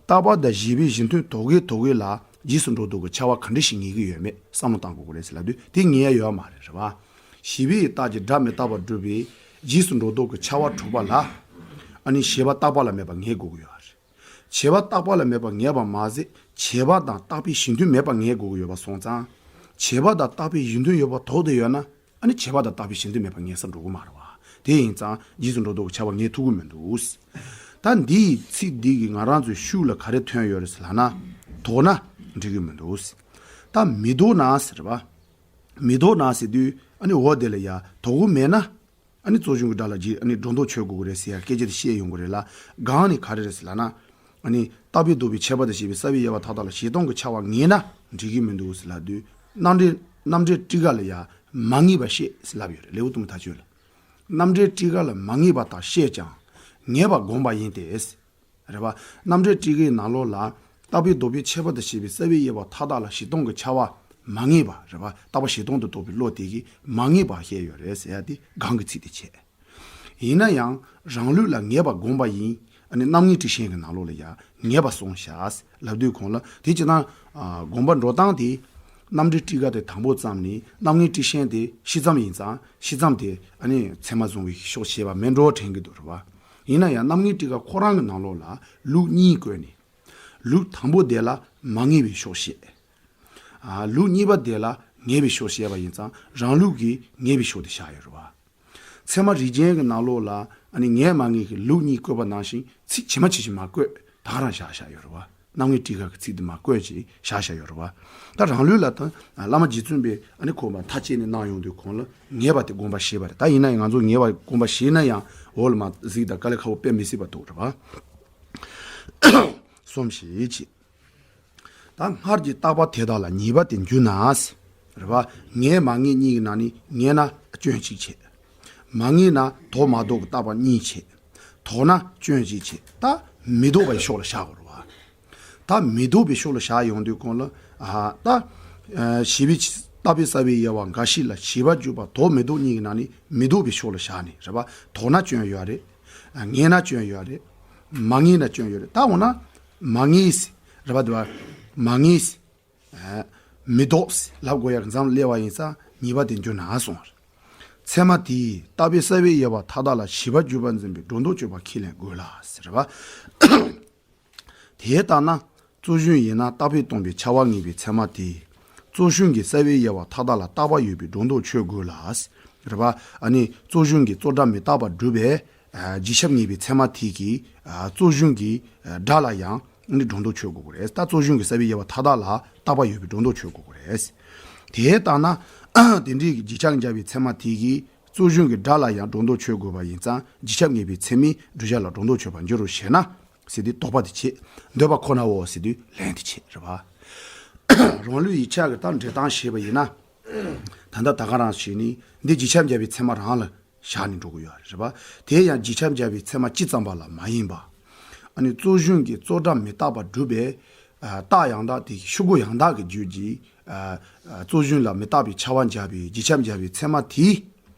རྟག་པ་དང་བྱས་པའི་གཞི་མཐུན་དོགས་ཀྱི་དོགས་ཀྱི་ལ་རྗེས་སུ་འགྲོ་ལྡོག་གི་ཁྱབ་པ་ག་འདྲ་ཞིག་ངེས་ཀྱི་ཡོད་མེད་བསམ་བློ་བཏང་དགོས་ཀྱི་རེད་ཟེར་ལབ་དུས་དེ་ངེས་ཡ་ཡོད་མ་རེད། རེད་བ། བྱས་པའི་རྟགས་ཀྱི་སྒྲ་མི་རྟག་པར་སྒྲུབ་པའི་རྗེས་སུ་འགྲོ་ལྡོག་གི་ཁྱབ་པ་གྲུབ་པ་ལ། ཨ་ནི་བྱས་པ་རྟག་པ་ལ་མེད་པ་ངེས་དགོས་ཀྱི་ཡོད་རེད། བྱས་པ་རྟག་པ་ལ་མེད་པ་ངེས་པ་མ་ཟད་བྱས་པ་དང་རྟག་པའི་གཞི་མཐུན་མེད་པ་ངེས་དགོས་ཀྱི་ཡོད་པ་སོང་ཙང་། བྱས་པ་དང་རྟག་པའི་གཞི་མཐུན་ཡོད་པ་དོགས་ཏེ་ཡོད་ན་ཨ་ནི་བྱས་པ་དང་རྟག་པའི་གཞི་མཐུན་མེད་པ་ངེས་ས་འགྲོ་གི་མ་རེད་བ། དེ་ཡིན་ཙང་རྗེས་སུ་འགྲོ་ལྡོག་གི་ཁྱབ་པ་ངེས་ཐུབ་ཀྱི་མི་འདུག་ད་འདིའི་ཚིག་འདི་གིས་ང་རང་ཚོའི་ཤུགས་ལ་ག་རེ་ཐོན་ཡོད་རེད་ཟེར་ལབ་ན། དོགས་ན་འགྲིག་གི་མི་འདུག་ད་མི་དོགས་ན་ཟེར་བ། མི་དོགས་ན་ཟེར་དུས་ཨ་ནི་འོ་དེ་ལ་ཡ་དོགས་པ་མེད་ན། ཨ་ནི་རྩོད་གཞུང་གི་སྒྲ་ལ་རྗེས་ཨ་ནི་སྒྲོ་འདོགས་ཆོད་དགོས་ཀྱི་རེད་ཟེར་ཡ་སྐད་ཆ་དེ་བཤད་ཡོང་གི་རེད་ལ། གང་ནས་ག་རེ་རེད་ཟེར་ལབ་ན། ཨ་ནི་རྟག་པའི་ལྡོག་པའི་ཁྱད་པར་དང་བྱས་པའི་སེལ་བའི་དབྱེ་བ་མཐའ་དག་ལ་བཞི་སྟོང་གི་ཁྱབ་པ་ངེས་ན་འགྲིག་གི་མི་འདུག་ཟེར་ལབ་དུས་རྣམ་འགྲེལ་ རྣམ་འགྲེལ་ཊཱི་ཀ་ལ་ཡང་མ་ངེས་པ་བཤད་ཟེར་ལབ་ཡོད་རེད། ལེའུ་སྟོང་པ་ཐ་ཆོད་ལ། རྣམ་འགྲེལ་ཊཱི་ཀ་ལ་མ་ངེས་པ་དག་བཤད་ཀྱང་ངེས་པ་བསྒོམ་པ་ཡིན་ཏེ། རེད་པ། རྣམ་འགྲེལ་ཊཱི་ཀའི་ནང་ལོགས་ལ་རྟག་པའི་ལྡོག་པའི་ཁྱད་པར་དུ་བྱས་པའི་རྩ་བའི་དབྱེ་བ་མཐའ་དག་ལ་བཞི་སྟོང་གི་ཁྱབ་པ་མ་ངེས་པ། རེད་པ། རྟག་པ་བཞི་སྟོང་དུ་རྟོགས་པའི་བློ་དེ་གིས་མ་ངེས་པ་བཤད་ཡོད་རེད་ཟེར་ཡ་དེ་སྒང་གི་ཚིག་དེ་བྱས། ཡིན་ན་ཡང་རང་ལུགས་ལ་ངེས་པ་བསྒོམ་པ་ཡིན། ཨ་ནི་རྣམ་ངེས་ཊཱིཀ་ཆེན་གྱི་ནང་ལོགས་ལ་ཡང་ངེས་པ་སོང་བཞག་ལབ་དུས་གོང་ལ་དེ་ཅི་ན། ཨ། དགོངས་པ་འགྲོ་སྟངས་དེ། རྣམ་འགྲེལ་ཊཱིཀ་དེ་དང་པོ་བརྩམས་ནས་རྣམ་ངེས་ཊཱིཀ་ཆེན་དེ་ཕྱི་ཙམ་ཡིན་ཙང་ཕྱི་ཙམ་དེ་ཨ་ནི་ཚད་མ་བཟུང་བའི་ཕྱོགས་བྱས་པ་མེད་འགྲོ་དྲན་གྱི་འདུག་རེད་པ། ཡིན་ན་ཡང་རྣམ་ངེས་ཊཱིཀ་ཁོ་རང་གི་ནང་ལོགས་ལ་ལུགས་གཉིས་བཀོད་ནས། ལུགས་དང་པོ་དེ་ལ་མ་ངེས་པའི་ཕྱོགས་བཤད། ཨ། ལུགས་གཉིས་པ་དེ་ལ་ངེས་པའི་ཕྱོགས་བཤད་པ་ཡིན་ཙང་རང་ལུགས་ཀྱིས་ངེས་པའི་ཕྱོགས་དེ་བཞག་ཡོད་རེད་པ། ཚད་མ་རིགས་རྒྱན་གྱི་ནང་ལོགས་ལ་ཨ་ནི་ངེས་མ་ངེས་ཀྱི་ལུགས་གཉིས་བཀོད་པ་ནང་བཞིན་ཚིག་ཇི་མ་ཇི་བཞིན་མ་བཀོད་ད་ག་རང་བཞག་བཞག་ཡོད་རེད་པ། རྣམ་ངེས་ཊཱིཀ་གི་ཚིག་དེ་མ་བཀོད་ཅིག་བཞག་བཞག་ཡོད་རེད་པ། ད་རང་ལུགས་ལ་ད་བླ་མ་རྗེ་བཙུན་པས་ཨ་ནི་གོ་བ་མཐའ་དཔྱད་ནས་གནང་ཡོང་དུས་གོང་ལ་ངེས་པ་དེ་བསྒོམ་པ་ཞེས་པ་རེད། ད་ཡིན་ན་ཡང་ང་ཚོ་ངེས་པ་བསྒོམ་པ་ཞེས་ན་ཡང་འོག་ལ་མ་གཟིགས་དང་དཀའ་ལས་ཁག་པོ་དཔེ་མི་སྲིད་པ་འདུག་རེད་པ། གསུམ་བཞི་བྱས། ད་སྔར་གྱི་རྟག་པ་དེ་དག་ལ་ཉེས་པ་དེ་འགྱུར་ན། རེད་པ། ངེས་མ་ངེས་གཉིས་ཀྱི་ནང་ནས་ངེས་ན་སྐྱོན་གཅིག་བྱས། མ་ངེས་ན་ལྡོག་མ་ལྡོག་གི་རྟག་པ་གཉིས་བྱས། ལྡོག་ན་སྐྱོན་གཅིག་བྱས། ད་མི་ལྡོག་པའི་ཕྱོགས་ལ་བཞག་དགོས་རེད་པ། ད་མི་ལྡོག་པའི་ཕྱོགས་ལ་བཞག་ཡོང་དུས་གོང་ལ། ཨ། ད་ཨ། བྱས་པའི་རྟག་པའི་རྩ་བའི་དབྱེ་བ་འགའ་ཞིག་ལ་བྱས་པ་འཇུག་པ་ལྡོག་མི་ལྡོག་གཉིས་ཀྱི་ནང་ནས་མི་ལྡོག་པའི་ཕྱོགས་ལ་བཞག་ནས། རེད་པ། ལྡོག་ན་སྐྱོན་ཡོད་རེད། ངེས་ན་སྐྱོན་ཡོད་རེད། མ་ངེས་ན་སྐྱོན་ཡོད་རེད། ད་འོ་ན་མ་ངེས། རེད་པ། དེ་བ་མ་ངེས། ཨ། མི་ལྡོག་ལབ་དགོས་ཡག་མཚམས་སླེབས་པ་ཡིན་ཙང་ཉེས་པ་དེ་འགྱུར་ན་གསུངས་པ་རེད། ཚད་མ་དེས་རྟག་པའི་རྩ་བའི་དབྱེ་བ་མཐའ་དག་ལ་བྱས་པ་འཇུག་པར་འཛིན་པའི་སྒྲོ་འདོགས་གཅོད་པ་ཁས་ལེན་དགོས་ལ་ཟེར་བ། དེ་ལྟ་ན་རྩོད་གཞུང་ཡིན་ན་རྟག་པས་སྟོང་པའི་ཁྱབ་པ་ངེས་པའི་ཚད་མ་དེས་རྩོད་གཞུང་གི་རྩ་བའི་དབྱེ་བ་མཐའ་དག་ལ་རྟག་པ་ཡོད་པའི་སྒྲོ་འདོགས་ཆོད་དགོས་ལ། རེད་པ། ཨ་ནི་རྩོད་གཞུང་གི་རྩོད་སྒྲ་མི་རྟག་པ་སྒྲུབ་པའི་ཨ། རྗེས་ཁྱབ་ངེས་པའི་ཚད་མ་དེ་གིས་ཨ། རྩོད་གཞུང་གི་ཨ། སྒྲ་ལ་ཡང་ཨ་ནི་སྒྲོ་འདོགས་ཆོད་དགོས་ཀྱི་རེད། ད་རྩོད་གཞུང་གི་རྩ་བའི་དབྱེ་བ་མཐའ་དག་ལ་རྟག་པ་ཡོད་པའི་སྒྲོ་འདོགས་ཆོད་དགོས་ཀྱི་རེད། དེ་ལྟ་ན་ཨ། དེ་འདྲའི་རྗེས་ཁྱབ་འཇལ་བའི་ཚད་མ་དེ་གིས་རྩོད་གཞུང་གི་སྒྲ་ལ་ཡང་སྒྲོ་འདོགས་ཆོད་དགོས་པ་ཡིན་ཙང་རྗེས་ཁྱབ་ངེས་པའི་ཚད་མས་བསྒྲུབ་བྱ་ལ་སྒྲོ་འདོགས་ཆོད་པར་འགྱུར་རོ་ཞེ་ན། ཟེར་དུས་དོགས་པ་དེ་བྱེད། འདོད་པ་ཁོ་ནའོ་ཟེར་དུས་ལན་དེ་བྱེད། རེད་པ། རང་ལུགས་ཡིག་ཆ་གི་ད་འགྲེལ་སྟངས་བྱས་པ་ཡིན་ན། ད་ལྟ་ད་ག་རང་བྱས་ནས་འདི་རྗེས་ཁྱབ་འཇལ་བའི་ཚད་མ་རང་ལ་བཞག་ནས་འགྲོ་གི་ཡོད་རེད་པ། དེ་ཡང་རྗེས་ཁྱབ་འཇལ་བའི་ཚད་མ་སྤྱི་ཙམ་པ་ལ་མ་ཡིན་པ། ཨ་ནི་རྩོད་གཞུང་གི་རྩོད་སྒྲ་མི་རྟག་པ་སྒྲུབ་པའི་ཨ། རྟགས་ཡང་དག་དེ་ཤུགས་གུ་ཡང་དག་གི་རྒྱུད་ཀྱི་ཨ། ཨ། རྩོད་གཞུང་ལ་མི་རྟག་པའི་ཁྱབ་པ་འཇལ་བའི་རྗེས་ཁྱབ་འཇལ་བའི་ཚད་མ་དེས།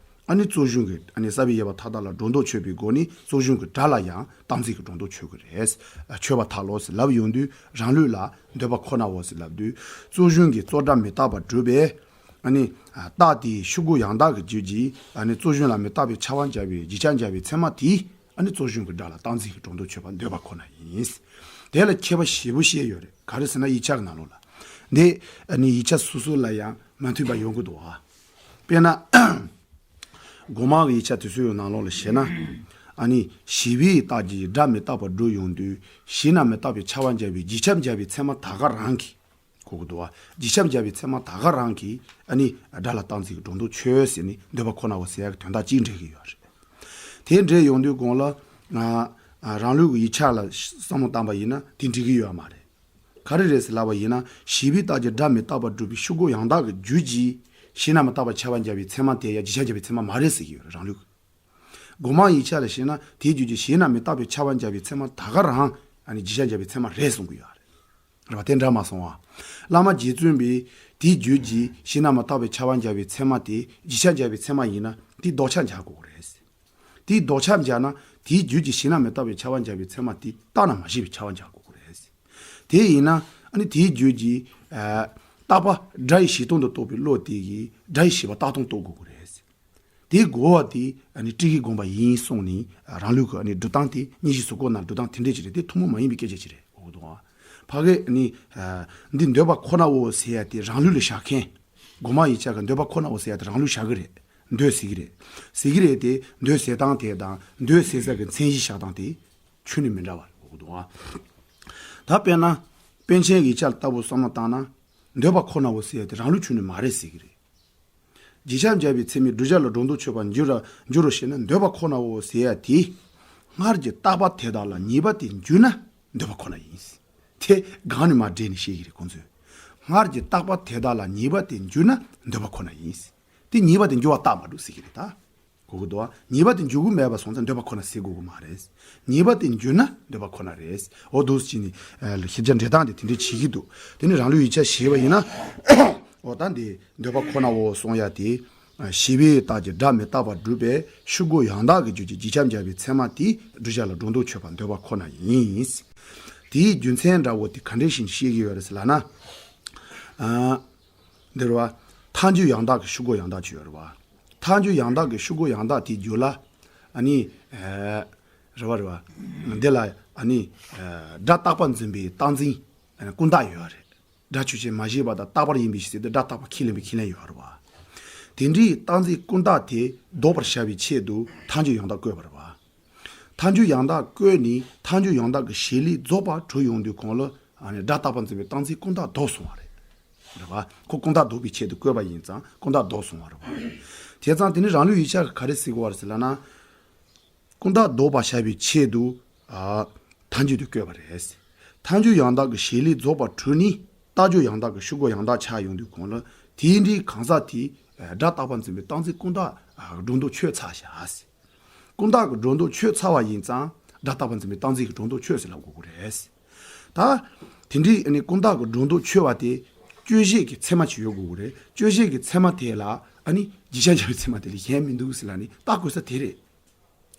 ཨ་ནི་རྩོད་གཞུང་གི་ཨ་ནི་རྩ་བའི་དབྱེ་བ་མཐའ་དག་ལ་སྒྲོ་འདོགས་ཆོད་པའི་སྒོ་ནས་རྩོད་གཞུང་གི་སྒྲ་ལ་ཡང་རྟག་འཛིན་གྱི་སྒྲོ་འདོགས་ཆོད་ཀྱི་རེད། ཨ། ཆོད་པར་ཐལ་ལོ་ཟེར་ལབ་ཡོང་དུས་རང་ལུགས་ལ་འདོད་པ་ཁོ་ནའོ་ཟེར་ལབ་དུས་རྩོད་གཞུང་གི་རྩོད་སྒྲ་མི་རྟག་པ་སྒྲུབ་པའི་ཨ་ནི་ཨ། རྟགས་དེའི་ཤུགས་གུ་ཡང་དག་གི་རྒྱུད་ཀྱི་ཨ་ནི་རྩོད་གཞུང་ལ་མི་རྟག་པའི་ཁྱབ་པ་འཇལ་བའི་རྗེས་ཁྱབ་འཇལ་བའི་ཚད་མ་དེས། ཨ་ནི་རྩོད་གཞུང་གི་སྒྲ་ལ་རྟག་འཛིན་གྱི་སྒྲོ་འདོགས་ཆོད་པ་འདོད་པ་ཁོ་ན་ཡིན། དེ་ལ་ཁྱད་པར་ཞེ་པོ་བཤད་ཡོད་རེད། ག་རེ་ཟེར་ན་ཡིག་ཆ་གི་ནང་ལོགས་ལ། འདི་ཨ་ནི་ཡིག་ཆ་སོ་སོ་ལ་ཡང་མ་མཐུན་པ་ཡོང་གི་འདུག་ཨ། དཔེར་ན། དགོང་མོ་གི་ཡིག་ཆ་དེ་ཚོའི་ནང་ལོགས་ལ་བཤད་ན། ཨ་ནི་བྱས་པའི་རྟགས་ཀྱིས་སྒྲ་མི་རྟག་པར་སྒྲུབ་ཡོང་དུས་བྱས་ན་མི་རྟག་པའི་ཁྱབ་པ་འཇལ་བའི་རྗེས་ཁྱབ་འཇལ་བའི་ཚད་མ་ད་ག་རང་གིས། གོ་གི་འདུག་བ། རྗེས་ཁྱབ་འཇལ་བའི་ཚད་མ་ད་ག་རང་གིས་ཨ་ནི་སྒྲ་ལ་རྟག་འཛིན་གྱི་སྒྲོ་འདོགས་ཆོད་ཟེར་ནས་འདོད་པ་ཁོ་ན་འོ་ཟེར་ཡག་གི་དོན་དག་གཅིག་འགྲིག་གི་ཡོད་རེད། དེ་འདྲ་ཡོང་དུས་གོང་ལ་ང་ཨ་རང་ལུགས་ཀྱི་ཡིག་ཆ་ལ་བསམ་བློ་བཏང་པ་ཡིན་ན་དེ་འགྲིག་གི་ཡོད་མ་རེད། ག་རེ་རེད་ཟེར་ལབ་པ་ཡིན་ན་བྱས་པའི་རྟགས་ཀྱིས་སྒྲ་མི་རྟག་པར་སྒྲུབ་པའི་ཤུགས་གུ་ཡང་དག་གི་རྒྱུད་ཀྱིས་བྱས་ན་མི་རྟག་པར་ཁྱབ་པ་འཇལ་བའི་ཚད་མ་དེ་ཡང་རྗེས་ཁྱབ་འཇལ་བའི་ཚད་མ་མ་རེད་ཟེར་གྱི་ཡོད་རེད་རང་ལུགས། དགོང་མོ་ཡིག་ཆ་ལ་བཤད་ན་དེའི་རྒྱུད་ཀྱིས་བྱས་ན་མི་རྟག་པའི་ཁྱབ་པ་འཇལ་བའི་ཚད་མ་ད་ག་རང་ཨ་ནི་རྗེས་ཁྱབ་འཇལ་བའི་ཚད་མ་རེད་གསུང་གི་ཡོད་རེད། རེད་བ། དེ་འདྲ་མ་སོང་བ། བླ་མ་རྗེ་བཙུན་པས་དེའི་རྒྱུད་ཀྱིས་བྱས་ན་མི་རྟག་པའི་ཁྱབ་པ་འཇལ་བའི་ཚད་མ་དེ་རྗེས་ཁྱབ་འཇལ་བའི་ཚད་མ་ཡིན་ན་དེའི་ལྡོག་ཁྱབ་འཇལ་དགོས་ཀྱི་རེད། དེའི་ལྡོག་ཁྱབ་འཇལ་ན་དེའི་རྒྱུད་ཀྱིས་བྱས་ན་མི་རྟག་པའི་ཁྱབ་པ་འཇལ་བའི་ཚད་མ་དེ་རྟག་ན་མ་ཞིག་པའི་ཁྱབ་པ་འཇལ་དགོས་ཀྱི་རེད། དེ་ཡིན་ན་ཨ་ནི་དེའི་རྒྱུད་ཀྱིས་ཨ་རྟག་པ་སྒྲ་ཡི་གཞི་སྟོང་དུ་རྟོགས་པའི་བློ་དེ་གིས་སྒྲ་ཡི་བྱས་པ་རྟག་སྟོང་རྟོགས་དགོས་ཀྱི་རེད། དེའི་རྒོལ་བ་དེ་ཨ་ནི་ཊཱིཀ་གིས་བསྒོམས་པ་ཡིན་གསུངས་ནས་རང་ལུགས་ཀྱི་ཨ་ནི་སྒྲུབ་སྟངས་དེ་དངོས་གཞིའི་གཟུགས་སྐོར་ནང་སྒྲུབ་སྟངས་དེ་འདྲས་ཅིག་རེད། དེ་ཐུན་མོང་མ་ཡིན་པའི་སྐད་ཆ་ཅིག་རེད། འོ་དོ། ཕ་གི་ཨ་ནི་འདི་འདོད་པ་ཁོ་ནའོ་ཟེར་ཡ་དེ་རང་ལུགས་ལ་བཞག་མཁན། དགོང་མོ་ཡིག་ཆ་གི་འདོད་པ་ཁོ་ནའོ་ཟེར་ཡ་དེ་རང་ལུགས་བཞག་གི་རེད། འདོད་ཟེར་གི་རེད། ཟེར་གི་རེད་དེ་འདོད་ཟེར་སྟངས་དེ་དང་འདོད་ཟེར་ས་གི་མཚན་གཞི་བཞག་སྟངས་དེ་ཁྱོན་ནས་མི་འདྲ་བ་རེད། འོ་དོ། ད་དཔེར་ན་པཎ་ཆེན་ཡིག་ཆ་ལྟ་བུ་བསམ་བློ་བཏང་ན་འདོད་པ་ཁོ་ནའོ་ཟེར་ཡ་དེ་རང་ལུགས་ཁྱོན་ནས་མ་རེད་ཟེར་གི་རེད། རྗེས་ཁྱབ་འཇལ་བའི་ཚད་མས་བསྒྲུབ་བྱ་ལ་སྒྲོ་འདོགས་ཆོད་པར་འགྱུར་ར་འགྱུར་རོ་ཞེ་ན་འདོད་པ་ཁོ་ནའོ་ཟེར་ཡ་དེ། སྔར་གྱི་རྟག་པ་དེ་དག་ལ་ཉེས་པ་དེ་འགྱུར་ན་འདོད་པ་ཁོ་ན་ཡིན། དེ་སྒང་ནས་མར་འགྲེལ་ནས་བཤད་ཀྱི་རེད་ཁོང་ཚོས། སྔར་གྱི་རྟག་པ་དེ་དག་ལ་ཉེས་པ་དེ་འགྱུར་ན་འདོད་པ་ཁོ་ན་ཡིན། དེ་ཉེས་པ་དེ་འགྱུར་བ་རྟག་མ་གྲུབ་ཟེར་གྱི་རེད་ད། གོ་གི་འདུག་ཨ། ཉེས་པ་དེ་འགྱུར་གྱི་མེད་པ་སོང་ཙང་འདོད་པ་ཁོ་ན་ཟེར་དགོས་ཀྱི་མ་རེད། ཉེས་པ་དེ་འགྱུར་ན་འདོད་པ་ཁོ་ན་རེད། འོ་འདུག་སེ་བྱས་ནས་ཨ་ཤེས་བྱ་འགྲེལ་སྟངས་དེ་དེ་འདྲ་བྱེད་ཀྱི་འདུག་དེ་ནི་རང་ལུགས་ཡིག་ཆ་ཞེས་པ་ཡིན་ན། འོ་ད་འདི་འདོད་པ་ཁོ་ནའོ་གསུང་ཡ་དེ། ཨ་ཞེས་པའི་རྟགས་ཀྱིས་སྒྲ་མི་རྟག་པར་སྒྲུབ་པའི་ཤུགས་གོ་ཡང་དག་གི་རྒྱུད་ཀྱི་རྗེས་ཁྱབ་འཇལ་བའི་ཚད་མ་དེ་བསྒྲུབ་བྱ་ལ་སྒྲོ་འདོགས་ཆོད་པ་འདོད་པ་ཁོ་ན་ཡིན། དེའི་རྒྱུ་མཚན་འདྲ་བོ་དེ་ག་འདྲ་ཞིག་བཤད་ཀྱི་ཡོད་རེད་ཟེར་ལབ་ན། ཨ་འདི་རེད་བ། མཐའ་འཇུག་ཡང་དག་གི་ཤུགས་གོ་ཡང་དག་ཅིག་ཡོད་རེད་བ། མཐའ་འཇུག་ཡང་དག་གི་ཤུགས་གོ་ཡང་དག་དེའི་རྒྱུད་ལ། ཨ་ནི། ཨ་རེད་བ་རེད་བ། འདི་ལ་ཨ་ནི། ཨ་སྒྲ་རྟག་པར་འཛིན་པའི་རྟག་འཛིན། ཨ་ནི་ཀུན་བརྟགས་ཡོད་རེད། སྒྲ་ཆོས་ཅན་མ་ཞེས་པ་དང་རྟག་པར་ཡིན་པའི་ཕྱིར་ཟེར་ཏེ་སྒྲ་རྟག་པ་ཁས་ལེན་པའི་ཁས་ལེན་ཡོད་རེད་བ། དེ་འདྲའི་རྟག་འཛིན་ཀུན་བརྟགས་དེ་ལྡོག་པར་བྱ་བའི་ཆེད་དུ་མཐའ་འཇུག་ཡང་དག་བཀོད་པ་རེད་བ། མཐའ་འཇུག་ཡང་དག་བཀོད་ནས་མཐའ་འཇུག་ཡང་དག་གི་བྱེད་ལས་རྫོགས་པ་གྲུབ་ཡོང་དུས་གོང་ལ་ཨ་ནི་སྒྲ་རྟག་པར་འཛིན་པའི་རྟག་འཛིན་ཀུན་བརྟགས་ལྡོག་སོང་བ་རེད། རེད་བ། ཁོ་ཀུན་བརྟགས་ལྡོག་པའི་ཆེད་དུ་བཀོད་པ་ཡིན་ཙང་ཀུན་བརྟགས་ལྡོག་སོང་བ་རེད་བ། བྱས་ཙང་དེ་ནི་རང་ལུགས་ཡིག་ཆ་ག་རེ་ཟེར་གི་བ་རེད་ཟེར་ལབ་ན། ཀུན་བརྟགས་ལྡོག་པར་བྱ་བའི་ཆེད་དུ། ཨ་མཐའ་འཇུག་དེ་བཀོད་པ་རེད། མཐའ་འཇུག་ཡང་དག་གི་བྱེད་ལས་རྫོགས་པ་གྲུབ་ནས་རྟགས་འཇུག་ཡང་དག་གི་ཤུགས་གོ་ཡང་དག་ཆགས་ཡོང་དུས་གོང་ལ་དེའི་འདྲའི་གང་ཟག་དེས་སྒྲ་རྟག་པར་འཛིན་པའི་རྟག་འཛིན་ཀུན་བརྟགས་སྒྲོ་འདོགས་ཆོད་ཚར་བཞག་ཀུན་བརྟགས་ཀྱི་སྒྲོ་འདོགས་ཆོད་ཚར་བ་ཡིན་ཙང་སྒྲ་རྟག་པར་འཛིན་པའི་རྟག་འཛིན་གྱི་སྒྲོ་འདོགས་ཆོད་ཟེར་ལབ་དགོས་ཀྱི་རེད། ད། དེ་འདྲའི་ཨ་ནི་ཀུན་བརྟགས་ཀྱི་སྒྲོ་འདོགས་ཆོད་པ་དེ། དཔྱོད་བྱེད་ཀྱི་ཚད་མ་ཅིག་ཡོད་དགོས་ཀྱི་རེད། དཔྱོད་བྱེད་ཀྱི་ཚད་མ་དེ་ལ་ཨ་ནི་རྗེས་ཁྱབ་འཇལ་བའི་ཚད་མ་དེ་ལས་གཞན་མི་འདུག་ཟེར་ལབ་ནས་བརྟག་དགོས་ས་དེ་རེད།